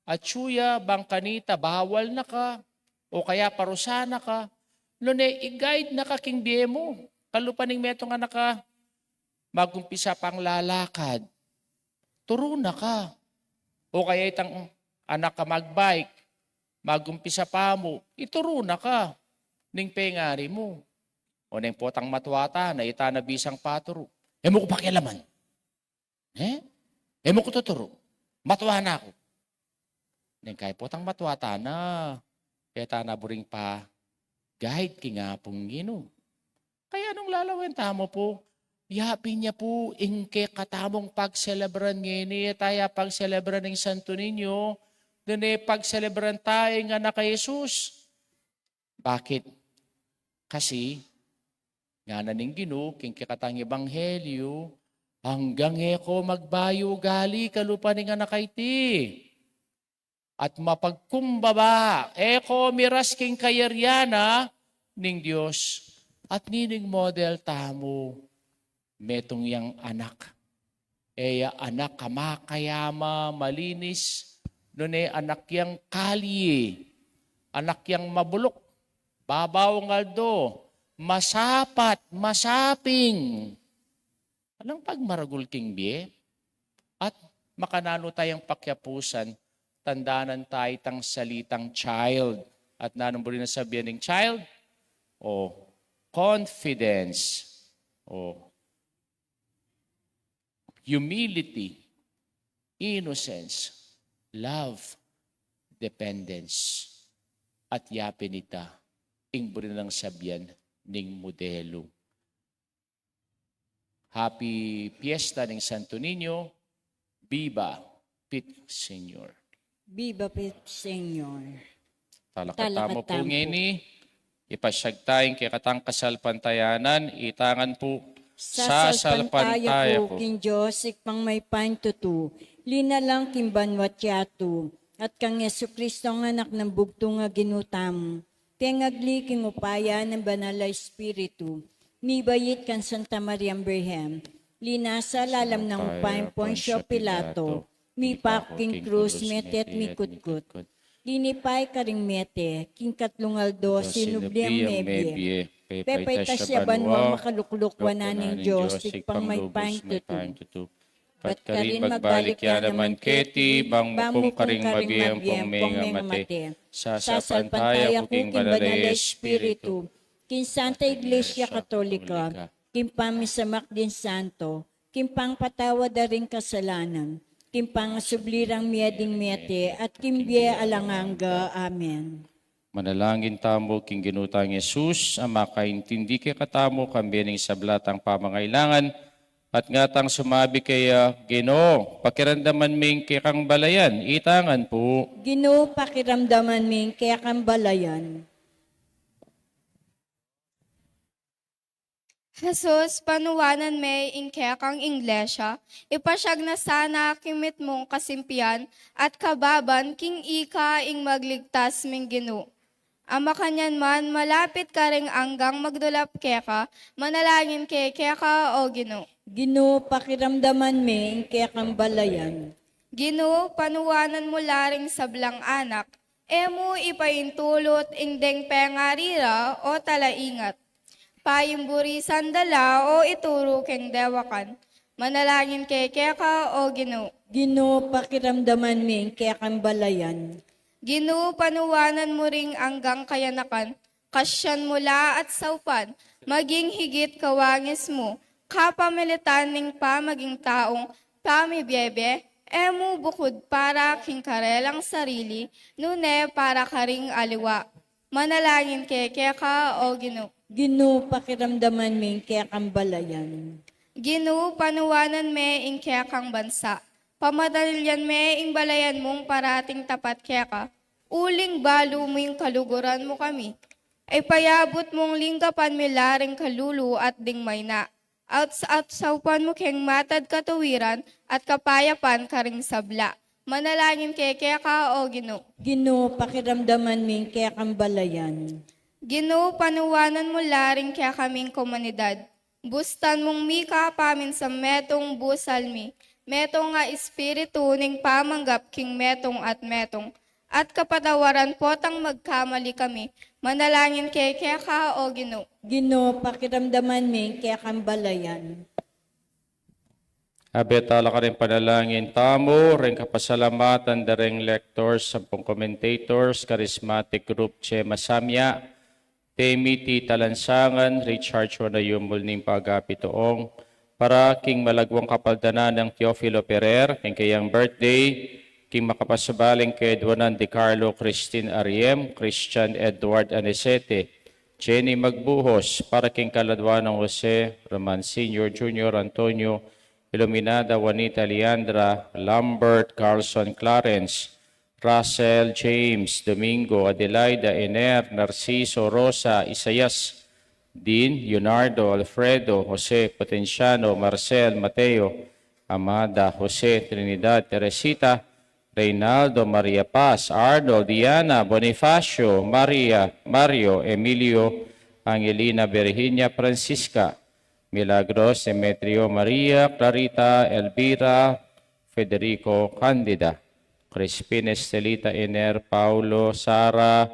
atyu ya, bang kanita, bawal na ka, o kaya parusa na ka, nune i-guide na ka king bie mu. Kalupa ning metung a anak a, magumpisa pang lalakad, turu na ka. O kaya itang anak a magbike, magumpisa pa mu, ituru na ka ning pengari mu. O neng potang matwa tana, ita na bisang paturu. E mu ku pakialaman. E? E mu ku tuturu. Matwa na ku. Neng kaya potang matwa tana, e tana buring pa-guide king Apung Ginu. Kaya nung lalawen tamu pu, yapin ya pu ing kekatamung pagselebran ngeni, e ta ya pagselebran ing Santo Niño, nune pagselebran ta ing anak a Jesus. Bakit? Kasi, ngana ning Ginu king kekatang ebanghelyu, anggang e ko magbayu ugali kalupa ning anak a iti. At mapagkumbaba, e ko miras king kayarian na ning Dios. At nining model tamu, metung yang anak. E ya anak a makayama, malinis, nune anak yang kalye, anak yang mabuluk, babaw ing aldo, masapat, masaping. Alang pagmaragul king bie, at makananu tayang pakiapusan, tandanan tayu itang salitang child. At nanung buri na sabyan ning child? O, confidence. O, humility, innocence, love, dependence. At yapin ita, ing buri nang sabyan ning modelu. Happy Fiesta ning Santo Niño. Viva Pit Senior. Viva Pit Senior. Talakad tamu pu ngeni, ipasyag taya ing kekatang kasalpantayanan, itangan pu, sasalpantaya ku king Dios, Ibpang mayupayang tutu, linalang king banwa't yatu, at kang Jesucristo a Anak nang bugtung a Ginu tamu, pengagli king upaya nang Banal a Espiritu, mibait kang Santa Mariang Birhen, linasa lalam ning upaya nang Poncio Pilato, mipaku king krus, mete at mikutkut. Linipay karing mete, king katlung aldo sinubli yang mebie, pepaitas ya banua, makalukluk wanan ning Dios, Ibpang mayupayang tutu. At karin magbalik ya naman keti, bang mukum karing mabie ampong mengamate. Sasalpantaya ku king Banal a Espiritu, king Santa Iglesia Katolika, king pamisamak ding santo, king pangpatawad da ring kasalanan, king pangasubli rang mie ding mete, at king bie alang angga. Amen. Manalangin tamu king Ginu tang Jesus, a makaintindi kekatamu kambe ning sabla tang pamangailangan, at ngatang sumabi kaya, Ginu, pakiramdaman me ing kekang balayan, itangan pu. Ginu, pakiramdaman me ing kekang balayan. Jesus, panuanan me ing kekang Iglesia, ipasyag na sana king mitmung kasimpian at kababan king ika ing magligtas ming Ginu. A makanyan man, malapit karing anggang magdulap keka, manalangin ke keka, O Ginu. Ginu, pakiramdaman me ing kekang balayan. Ginu, panuanan mu la ring sablang anak, e mu ipaintulut ing deng pengari ra o talaingat. Paimburisan da la o ituru keng dewakan. Manalangin ke keka, O Ginu. Ginu, pakiramdaman me ing kekang balayan. Ginu, panuanan mu ring anggang kayanakan, kasyan mu la at saupan, maging higit kawangis mu, kapamilatan ning pamaging taung pamibiebe, e mu bukud para king karelang sarili, nune para karing aliwa. Manalangin ke keka, O Ginu. Ginu, pakiramdaman me ing kekang balayan. Ginu, panuanan me ing kekang bansa. Pamatalyan me ing balayan mung parating tapat keka. Uling balu mu ing kaluguran mu kami. Ipayabut mung linggapan mi la ring kalulu at ding mayna. At, at saupan mu keng matad katuwiran at kapayapan karing sabla. Manalangin kami keka, O Ginu. Ginu, pakiramdaman mi ing kekang balayan. Ginu, panuanan mu la ring kekaming komunidad. Bustan mung mika paminsan metung busal mi, metung a espiritu ning pamanggap king metung at metung, at kapatawaran potang magkamali kami. Manalangin kami keka, O Ginu. Ginu, pakiramdaman mi ing kekang balayan. Abe tala karing panalangin tamu, ring kapasalamatan da ring lectors, sampung commentators, charismatic group, Chema Samya, Temi T. Talansangan, Richard Chona Yumul ning Pagapituong, para king malagwang kapaldanan nang Teofilo Ferrer, king kayang birthday, king makapasbaling kay Duanan de Carlo Christine Ariem, Christian Edward Anicete, Jenny Magbuhos, para king kaladwa nang Jose, Roman Senior, Junior, Antonio, Iluminada, Juanita, Leandra, Lambert, Carlson, Clarence, Russell, James, Domingo, Adelaida, Ener, Narciso, Rosa, Isaias, Dean, Leonardo, Alfredo, Jose, Potenciano, Marcel, Mateo, Amada, Jose, Trinidad, Teresita, Reynaldo, Maria Paz, Arnold, Diana, Bonifacio, Maria, Mario, Emilio, Angelina, Virginia, Francisca, Milagros, Demetrio, Maria, Clarita, Elvira, Federico, Candida, Crispin, Estelita, Ener, Paulo, Sara,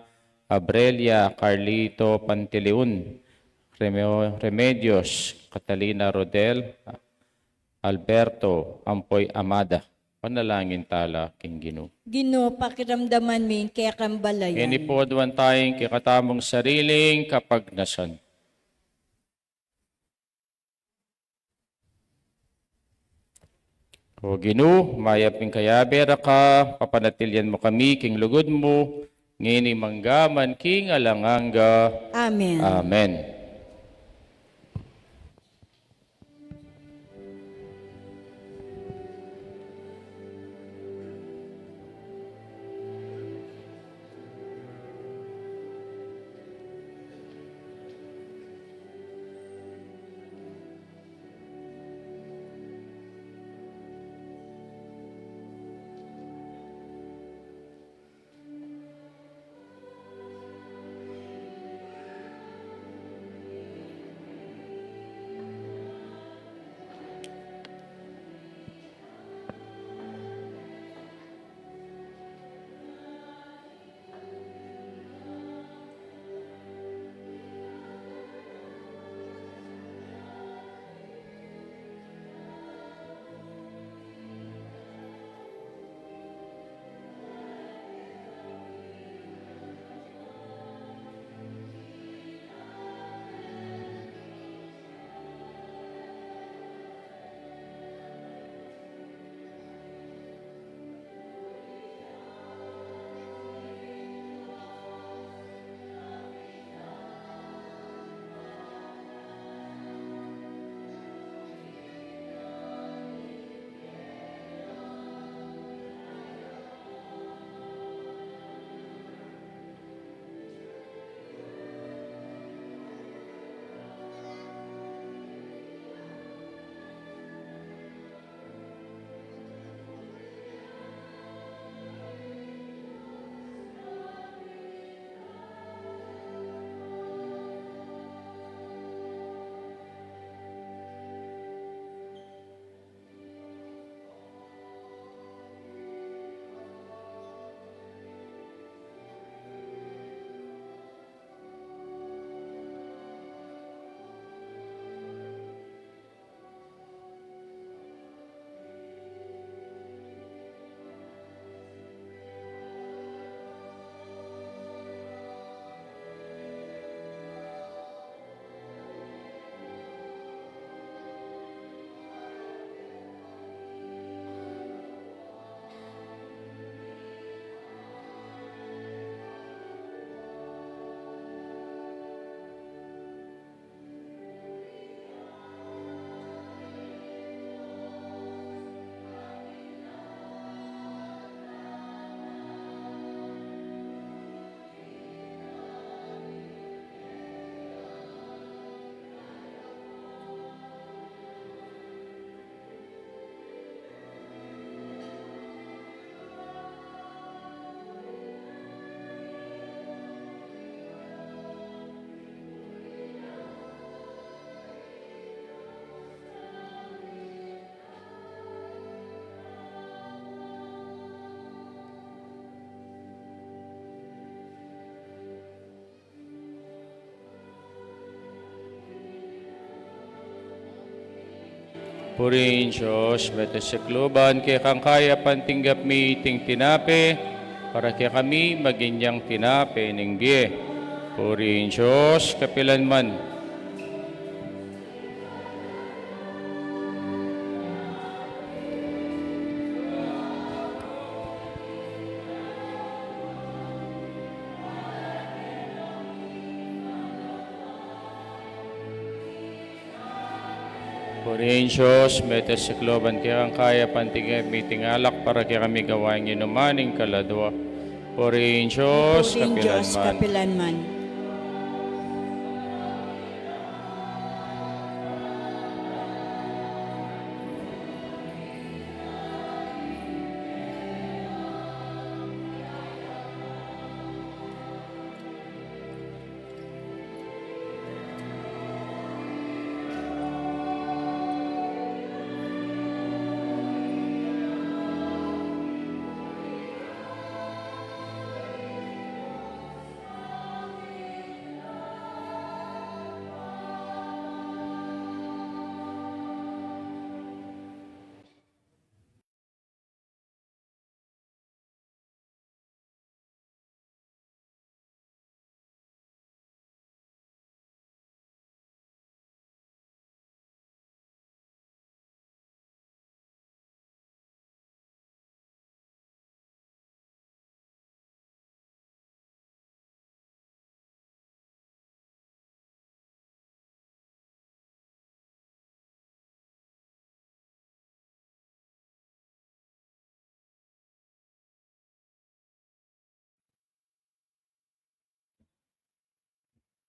Abrelia, Carlito, Panteleon, Remeo-, Remedios, Catalina, Rodel, Alberto, ampo i Amada. Panalangin tala king Ginu. Ginu, pakiramdaman mi ing kekang balayan. Ini po, aduan taya ing kekatamung sariling kapagnasan. O Ginu, mayap ing kayabe ra ka, papanatilian mu kami king lugud mu, ngeni mangga man king alang angga. Amen. Amen. Purihin Dios, mete sikluban kekang kayapan tinggap mi iting tinape, para kekami maging yang tinape ning bie. Purihin Dios, kapilan man. Purihin Dios, mete sikluban kekang kayapan tinggap mi iting alak para kekami gawan ing inuman ning kaladua. Purihin Dios, purihin kapilan Dios, man. Kapilan man.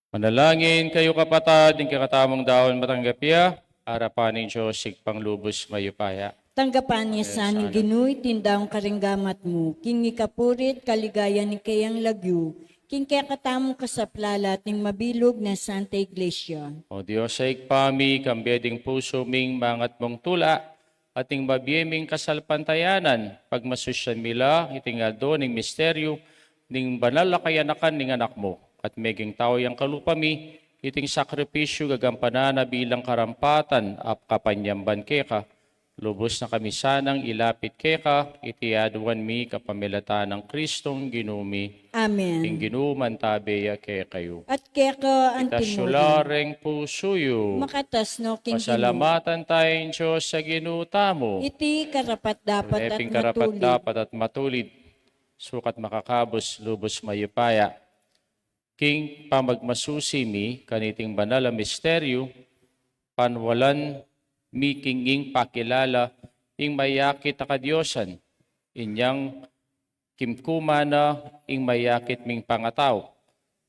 Manalangin kayu, kapatad, ing kekatamung daun matanggap ya arapan ning Dios Ibpang lubus mayupaya. Tanggapan na sana ning Ginu iting daun karing gamat mu, king ikapurit kaligayan ning keyang lagyu, king kekatamung kasaplalan at ning mabilug nang Santa Iglesia. O Dios a Ibpa mi, kambe ding pusu ming mangat mung tula, at ing mabie ming kasalpantayanan, pagmasusyan mi la iting aldo ning misteryu ning banal a kayanakan ning Anak mu, at meging tau yang kalupa mi, iting sakripisyu gagampanan na bilang karampatan a kapanyamban keka, lubus na kami sanang ilapit keka, iti aduan mi kapamilatan nang Kristong Ginu mi. Amen. Ing Ginu mantabe ya kekayu. At keka antimurin. Itas yu la reng pusu yu. Makatas no king Ginu. Pasalamatan taya ing Dios a Ginu tamu. Iti karapat-dapat at matulid. Iti karapat-dapat at matulid. Sukat makakabus, lubus mayupaya. King pamagmasusi mi kaniting banal a misteryu, panwalan mi king ing pakilala ing mayakit a kadiosan, inyang kimkuman na ing mayakit ming pangatau.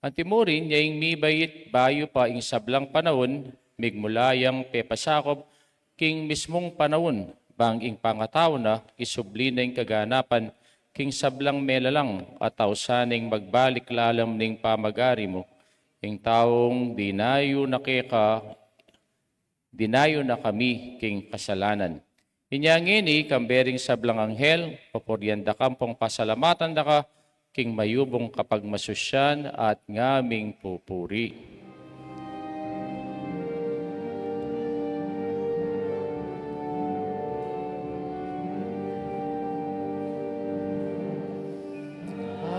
Antimurin ya ing mibait bayu pa ing sablang panaun, migmula yang pepasakup king mismung panaun, bang ing pangatau na isubli na ing kaganapan king sablang melalang, at tausan ing magbalik lalam ning pamagari mu, ing taung dinayu na keka, dinayu na kami king kasalanan. Inya ngeni, kambe ring sablang anghel, pupurian da ka ampong pasalamatan da ka, king mayubung kapagmasusyan at ngaming pupuri.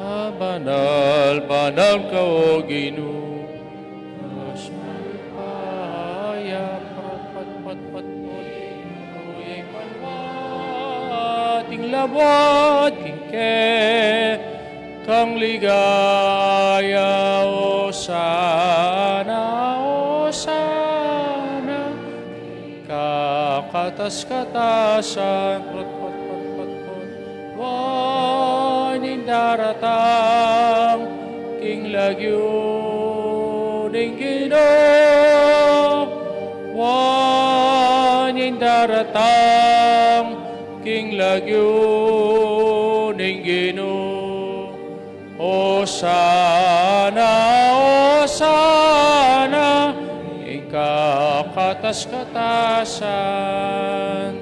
Ah, banal, banal ka, O Ginu. Dios mayupaya, patpat, patpat, patpat, ing banua, ing labuad, king kekang ligaya, Osana, Osana. Kakatas-katasan, patpat, patpat, patpat, wa ning daratang king lagyu ning Ginu, wa ning daratang king lagyu ning Ginu. Osana, Osana, ing kakatas-katasan.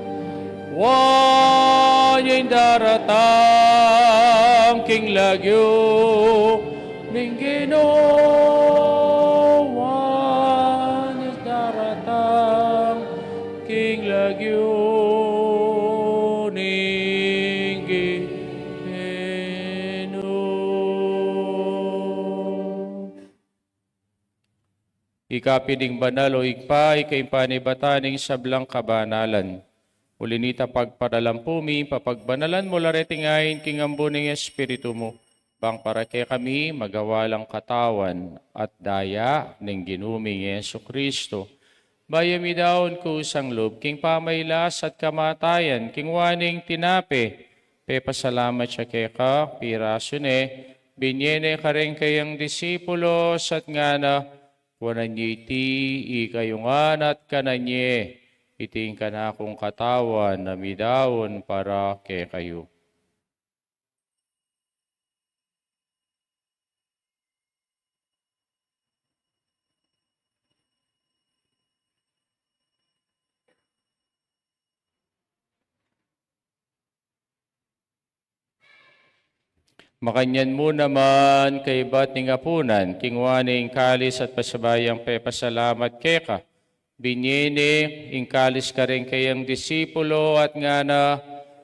Wa ning daratang king lagyu ning Ginu, wa ning daratang king ing lagyu ning Ginu. Ika pin ing banal, o Ibpa, ika ing panibatan ning sablang kabanalan. Uli na nita, pagparalampu mi, papagbanalan mu la reting ain king ambun ning Espiritu mu, bang para kekami magawa lang katawan at daya ning Ginu ming Jesucristo. Bayu mi daun kusang lub king pamailas at kamatayan, kinua ne ing tinape, pepasalamat ya keka, pirasu ne, binye ne karing kayang disipulos, at ngana, kuanan ye iti ikayu ngan at kanan ye, iti ing kanakung katawan a midaun para kekayu. Makanyan mu naman, kaybat ning apunan, kinua ne ing kalis at pasibayu yang pepasalamat keka, binye ne ing kalis karing kayang disipulo at ngana,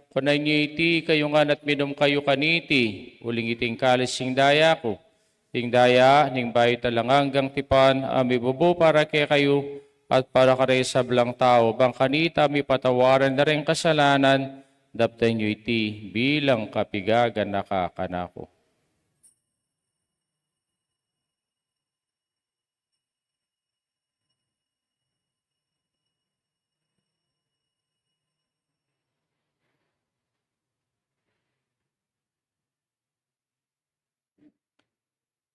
kuanan ye iti ikayu ngan at minum kayu kaniti, uling iti ing kalis ning daya ku, ing daya ning bayu at alang anggang tipan a mibubu para kekayu at para karing sablang tau, bang kanita mipatawaran la ring kasalanan. Daptan yu iti bilang kapigaganaka kanaku.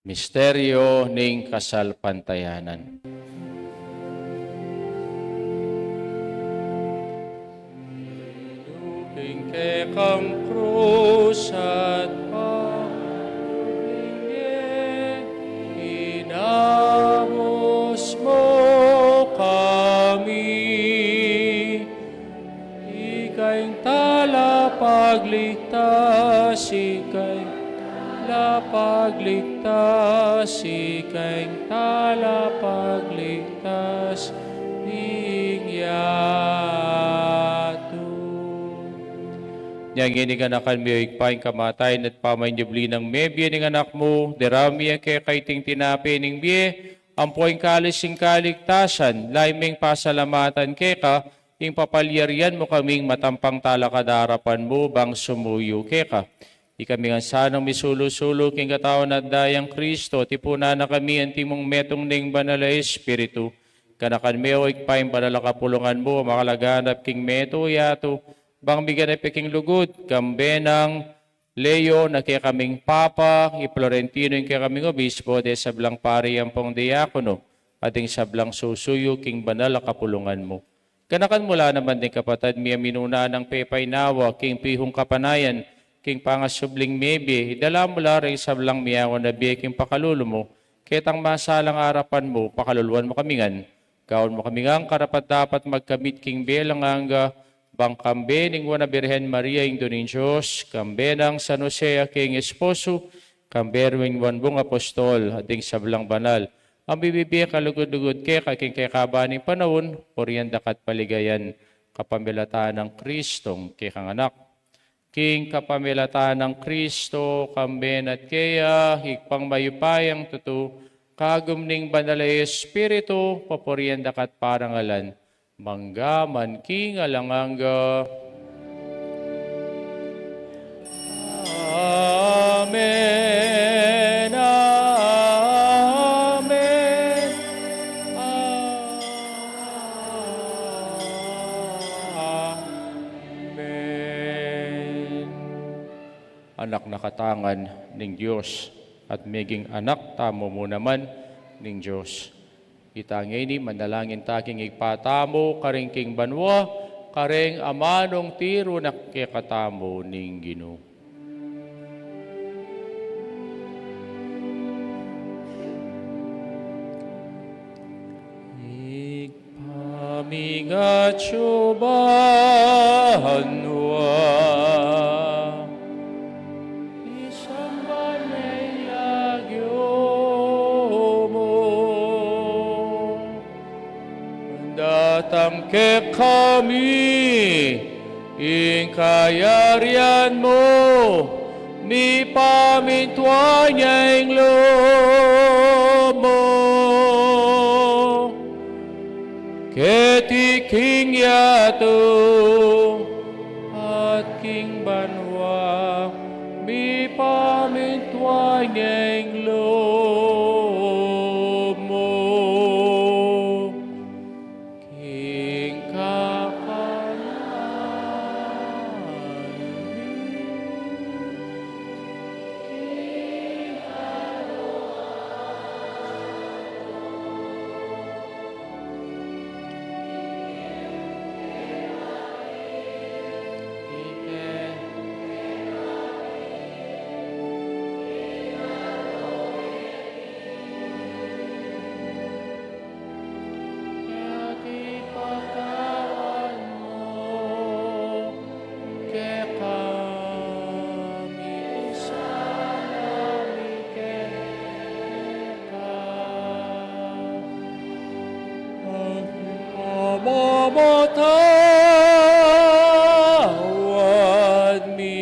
Misteryo ning kasalpantayanan. King kekang krus at pamulye, inamus mu kami. Ika ing talapagligtas, ika ing talapagligtas, ika ing talapagligtas ning yatu. Nya ngeni, ganakan mi, o Ibpa, ing kamatayan at pamanyubli nang mebie ning Anak mu, diraun mi keka iting tinape ning bie, ampo ing kalis ning kaligtasan, lalu ming pasalamatan keka, ing papalyarian mu kaming matampang talakad king arapan mu bang sumuyu keka. Ikami ngan sanang misulu-sulu king katawan at daya nang Kristo, tipunan na kami antimong metung ning Banal a Espiritu. Ganakan me, o Ibpa, ing banal a kapulungan mu, makalaganap king metung yatu, bang miganap ya king lugud, kambe nang Leo na kekaming Papa, i Florentino ing kekaming Obispo, ding sablang pari ampong diakono, at ding sablang susuyu king banal a kapulungan mu. Ganakan mu la naman ding kapatad mi a minuna nang pepainawa king pihung kapanayan, king pangasubling mebie, idala mu la ring sablang miyawan a bie king pakalulu mu, ketang masalang arapan mu, pakaluluan mu kami ngan. Gawan mu kami ngan karapat-dapat magkamit king bie alang angga, bang kambe ning Nuan a Birhen Maria, Indu ning Dios, kambe nang San Jose a kayang esposo, kambe ring nuan mung apostol, at ding sablang banal a mibibie kalugud-lugud keka king kekaban ning panaun, purian da ka at paligayan, kapamilatan nang Kristong kekang Anak. King kapamilatan nang Kristo, kambe na at keya, Ibpang mayupayang tutu, kagum ning Banal a Espiritu, papurian da ka at parangalan, mangga man king alang angga. Amen, amen, amen. Anak na katamu ngan ning Dios, at meging anak tamu mu naman ning Dios. Ita ngeni, manalangin ta king Ibpa tamu karin king banua, karing amanung tiru na kekatamu ning Ginu. Ibpa mi, atsu ka banua, misamban ya ing lagyu mu, datang kekami ing kayarian mu, mipamintuan ya ing lub mu keti king yatu at king banua. Mipamintuan ya ing lub mu king kakanan mi. Ing pakawan mu kekami, sala mi keka. Pamamatawad mi.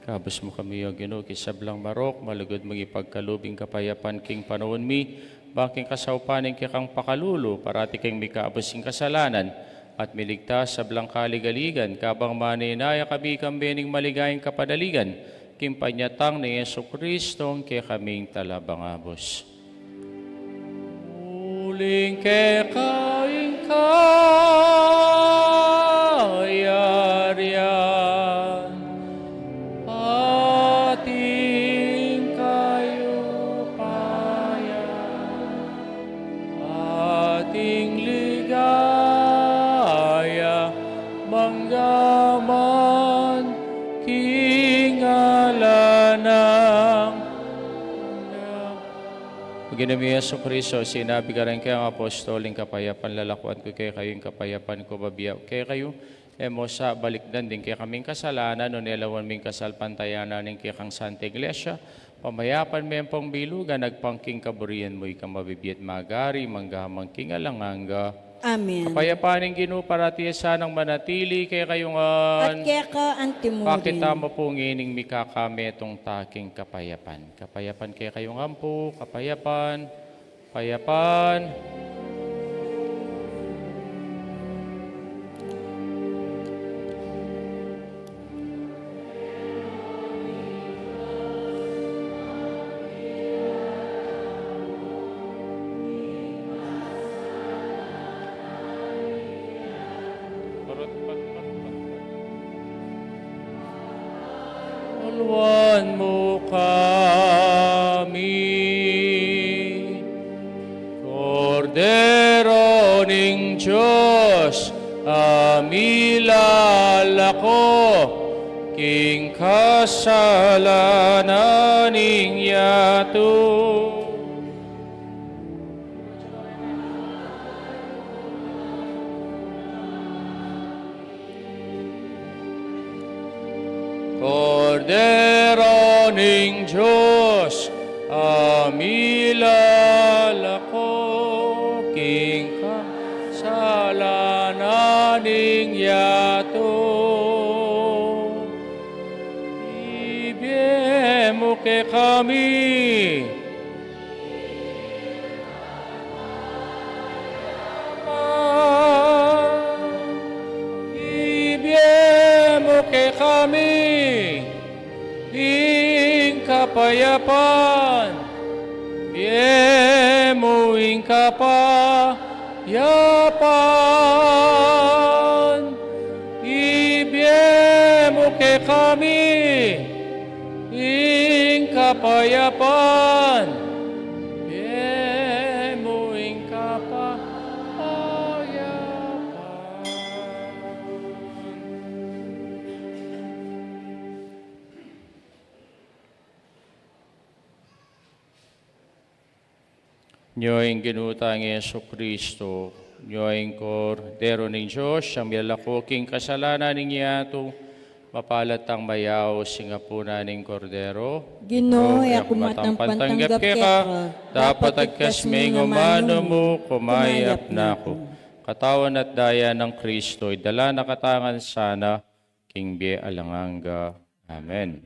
Kabus mu kami, O Ginu, king sablang marok, malugud mung ipagkalub ing kapayapan king panaun mi, bang king kasaupan ning kekang pakalulu, parati keng mikabus king kasalanan, at miligtas sablang kaligaligan, kabang manenaya kami kambe ning maligayang kapanaligan, king panyatang nang Jesucristo, ing kekaming talabangabus. Uling keka ing kayarian, at ing kayupayan, at ing ligaya, mangga man king alang angga. O Ginu mi Jesucristo, sinabi mu kareng kekang apostol, ing kapayapan lalakwan ku kekayu, ing kapayapan ku bibie ku kekayu, e mu sa balikdan ding kekaming kasalanan, nune lawan mu ing kasalpantayanan ning kekang Santa Iglesia, pamayapan me ampong bilugan, agpang king kaburian mu, ika a mabibie at magari, mangga man king alang angga. Amen. Ing kapayapan ning Ginu parati ya sanang manatili kekayu ngan. At keka antimurin. Pakit tamu pu ngening mikakametung ta king kapayapan. Kapayapan kekayu ngan pu, kapayapan, kapayapan. Alwan mu kami. Kordero ning Dios, a milalako king kasalanan ning yatu. Kordero ning Dios, a milalako king kasalanan ning yatu. Ibie mu kekami Ibie mu kekami ing kapayapan. Ibie mu ing kapayapan. Ibie mu kekami ing kapayapan. Ibie mu ing kapayapan. Nyo ing Ginu tang Jesucristo, nyo ing Kordero ning Dios, a milalako king kasalanan ning yatu, mapalad tang mayaus ing apunan ning Kordero. Ginu, e aku matampang tanggap keka, dapot agkas me ing amanu mu, kumayap na ku. Katawan at daya nang Kristo, idala na katamu ngan sana king bie alang angga. Amen.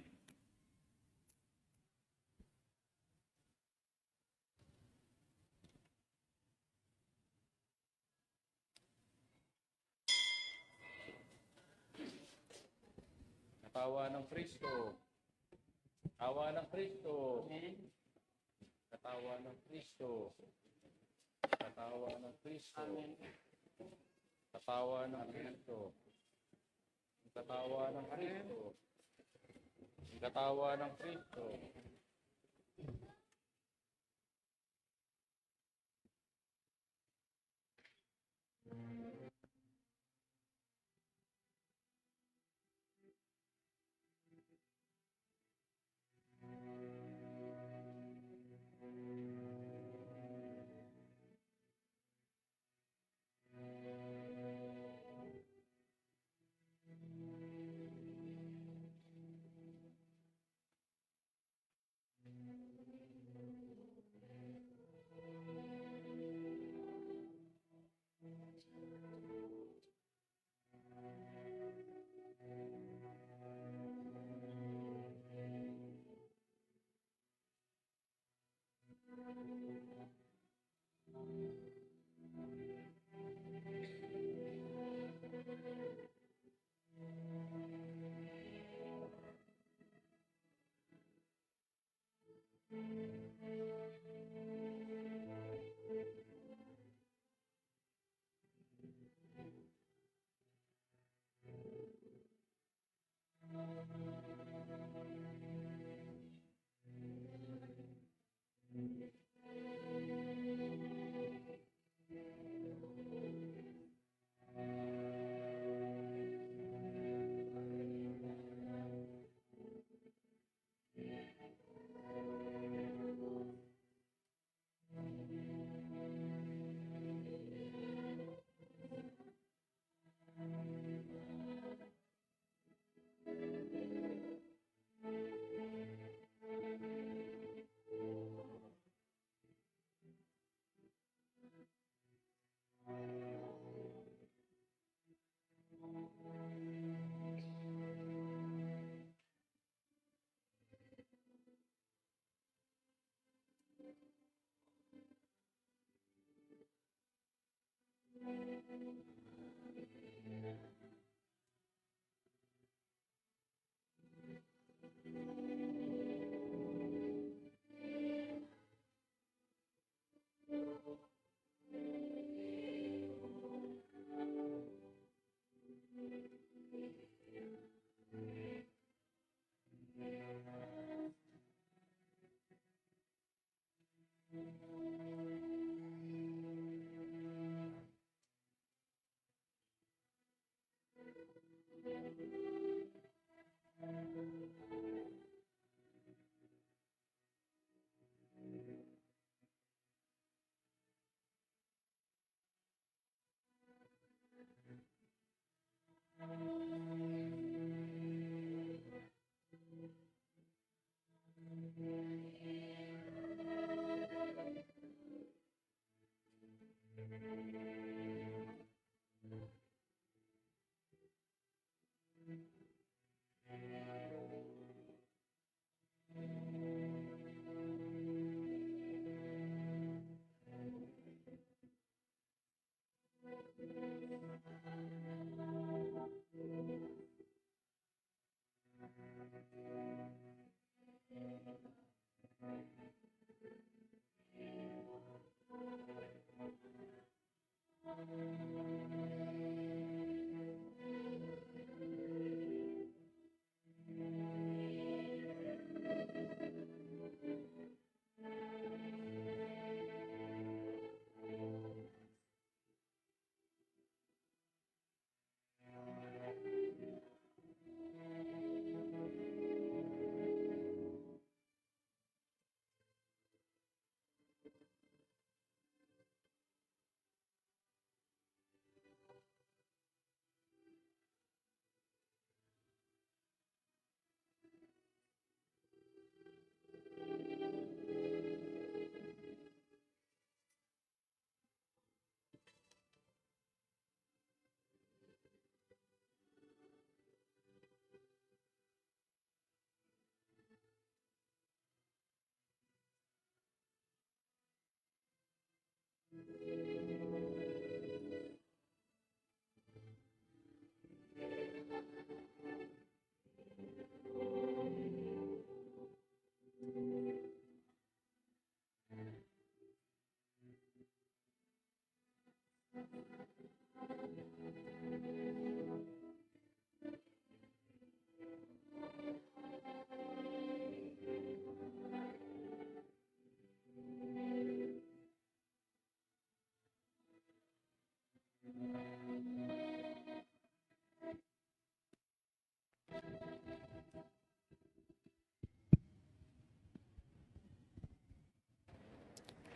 Katawan nang Kristo. Katawan nang Kristo. Amen. Katawan nang Kristo. Katawan nang Kristo. Amen. Katawan nang Kristo. Katawan nang Kristo. Katawan nang Kristo.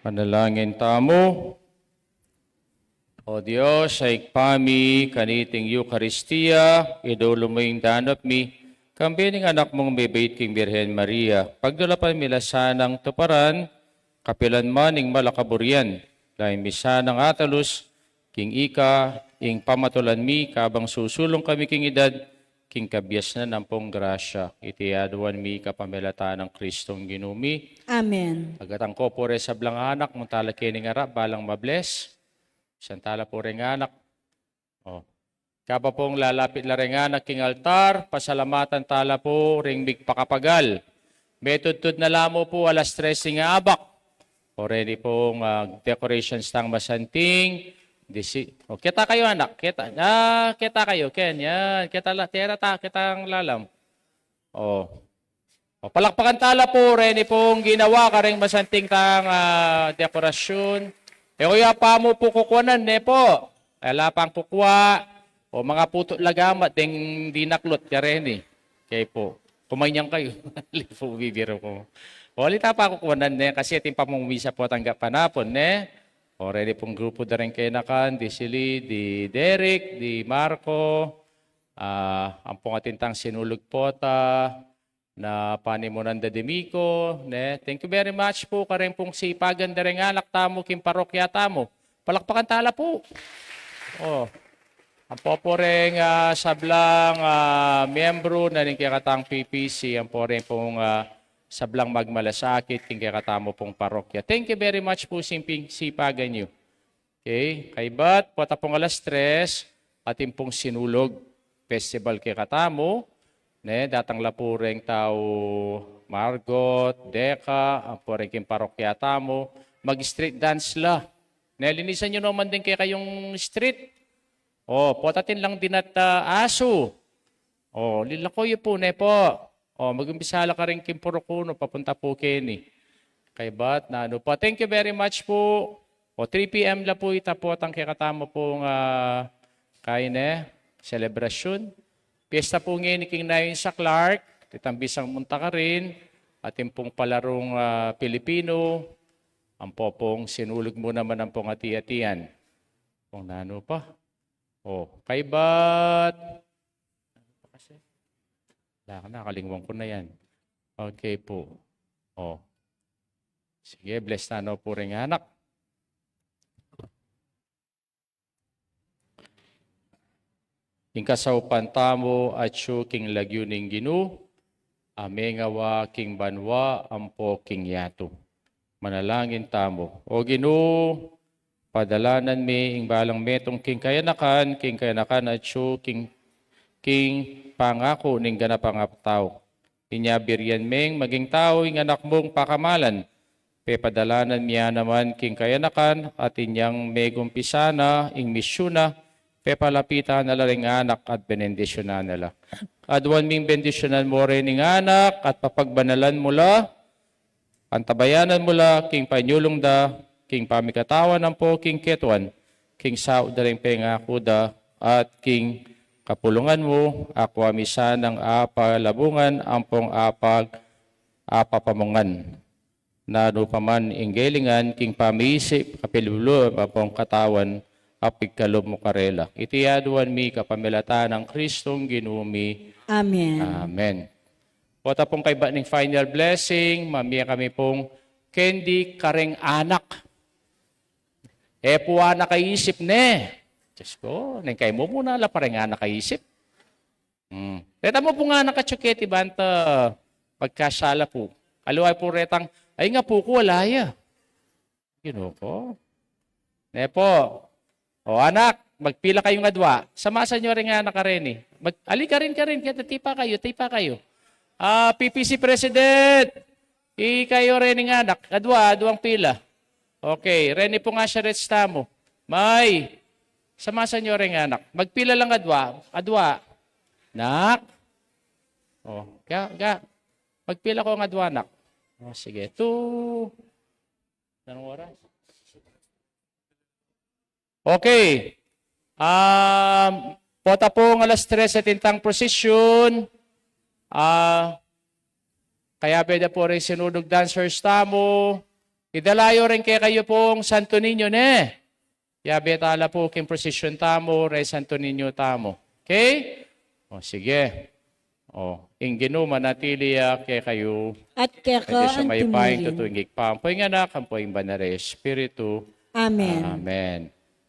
Manalangin tamu. O Dios, a Ibpa mi, kaniting Eukaristia, idulu mu ing danap mi, kambe ning anak mung mibait king Birhen Maria, pagdulapan mi la sanang tuparan, kapilan man ing mal a kaburian, lain mi sanang atalus, king ika, ing pamatulan mi, kabang susulung kami king edad, king kabiasnan ampong grasya, iti aduan mi kapamilatan nang Kristong Ginu mi. Amen. Agatan ko pu reng sablang anak, munta la keni ngan, balang ma-bless. Santa la pu reng anak. O. Kabang pung lalapit la reng anak king altar, pasalamatan ta la pu ring migpakapagal. Metudtud na la mu pu alas tres ing abak. O reni pung, ah, decorations tang masanting. Disi-, o, keta kayu, anak. Keta, ah, keta kayu. Ken, yan. Keta la, tera ta, ketang lalam. O. O, palakpakan ta la pu, reni pung ginawa karing masanting tang, ah, dekorasyon. E ko ya pa mu pu kukuanan, ne pu. Ala pang kukua. O, mangaputu la gamat deng dinaklut ya reni. Kaya pu. Kumanyang kayu. Ali pu, bibiro ku. O, ali ta pa kukuanan, ne. Kasi atin pa mung misa pu tanggap panapun, ne. O, reni pung grupu da reng kayanakan, di Sili, di Derek, di Marco, ah, ampong atin tang sinulug pu ta, na panimunan da di Miko, ne? Thank you very much pu, kareng pung sipagan da reng anak tamu, king parokya tamu. Palakpakan ta la pu. O. Ampo pu reng, ah, sablang, ah, miyembru na ning kekatang P P C, ampo reng pung, ah, sablang magmalasakit, king kekatamu pung parokya. Thank you very much pu, simping sipagan yu. Okay, kaybat, pota pung alas tres, atin pung Sinulog Festival kekatamu, ne, datang la pu reng tau Margot, Deka, ampo reng king parokya tamu, mag-street dance la. Ne, linisan yu naman deng kekayung street. O, pota atin lang dinat, ah, asu. O, lilako yu pu, ne pu. O, mag-umpisa la karin king purok uno, papunta pu keni. Kaybat, nanu pa. Thank you very much pu. O, three P M la pu, ita pu tang kekatamu pung, ah, kaine, selebrasyun. Piyesta pu ngeni king nayun sa Clark, itang bisang munta karin, atin pung palarung, ah, Pilipino, ampo pung Sinulog mu naman ampong ati-atian. Pung nanu pa. O, kaybat. Ala, nakalingwan ku na yan. Okay pu. O. Sige, bless na no pu reng anak. Ing kasaupan tamu atyu king lagyu ning Ginu, a mengawa king banua ampo king yatu. Manalangin tamu. O Ginu, padalanan mi ing balang metung king kayanakan, king kayanakan atyu king, king pangaku ning ganapang tau. Inya birian meng maging tau ing anak mung pakamalan, pepadalanan mi ya naman king kayanakan, at inyang megumpisa na ing misyun na, pepalapitan na la ring anak at benendisyunan na la. Aduan ming bendisyunan mu rin ing anak at papagbanalan mu la, antabayanan mu la king panyulung da, king pamikatawan ampo king ketuan, king saud da ring pengaku da, at king kapulungan mu, akua mi sanang apalabungan ampong apag-, apapamungan. Nanu pa man ing gelingan king pamiisip, kapilulu, ampong katawan, a pigkalub mu karela. Iti aduan mi kapamilatan nang Kristong Ginu mi. Amen. Amen. Pota pung kaybat ning final blessing, mamie kami pung candy kareng anak. E pu anak a isip ne. Diyos ko, neng kaymu muna la pa reng anak a isip. Hmm. Reta mu pung anak a tsuketi banta pagkasala pu. Aliwa pu retang, ay nga pu ku ala ya. Ginu ku. Ne po. O, anak, magpila kayung adwa. Samasan yu ring anak a reni. Mag-, ali, karin, karin, kaya tipa kayu, tipa kayu. Ah, P P C President, ikayu reni nga anak, adwa, adwang pila. Okay, reni pung usherettes tamu. May, samasan yu ring anak. Magpila lang adwa, adwa. Nak. O, ga, ga. Magpila kung adwa, nak. O, sige. Two. Anong oras? Okay. Um, pota pung alas tres atin tang procession. Ah, kayabe da pu ring sinulug dancers tamu. Idala yu rin kekayu pung Santo Niño, ne? Yabe tala pu king procession tamu, reng Santo Niño tamu. Okay? O, sige. O, ing Ginu manatili ya kekayu. At keka antimurin. Mayupayang tutu ing Ibpa, ampo ing Anak, ampo ing Banal a Espiritu. Amen. Amen.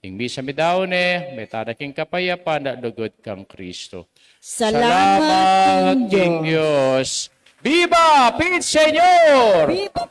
Ing misa mi daun ne, mete tana king kapayapan a lugud kang Kristo. Salamat king Dios. Viva Pit Señor! Viva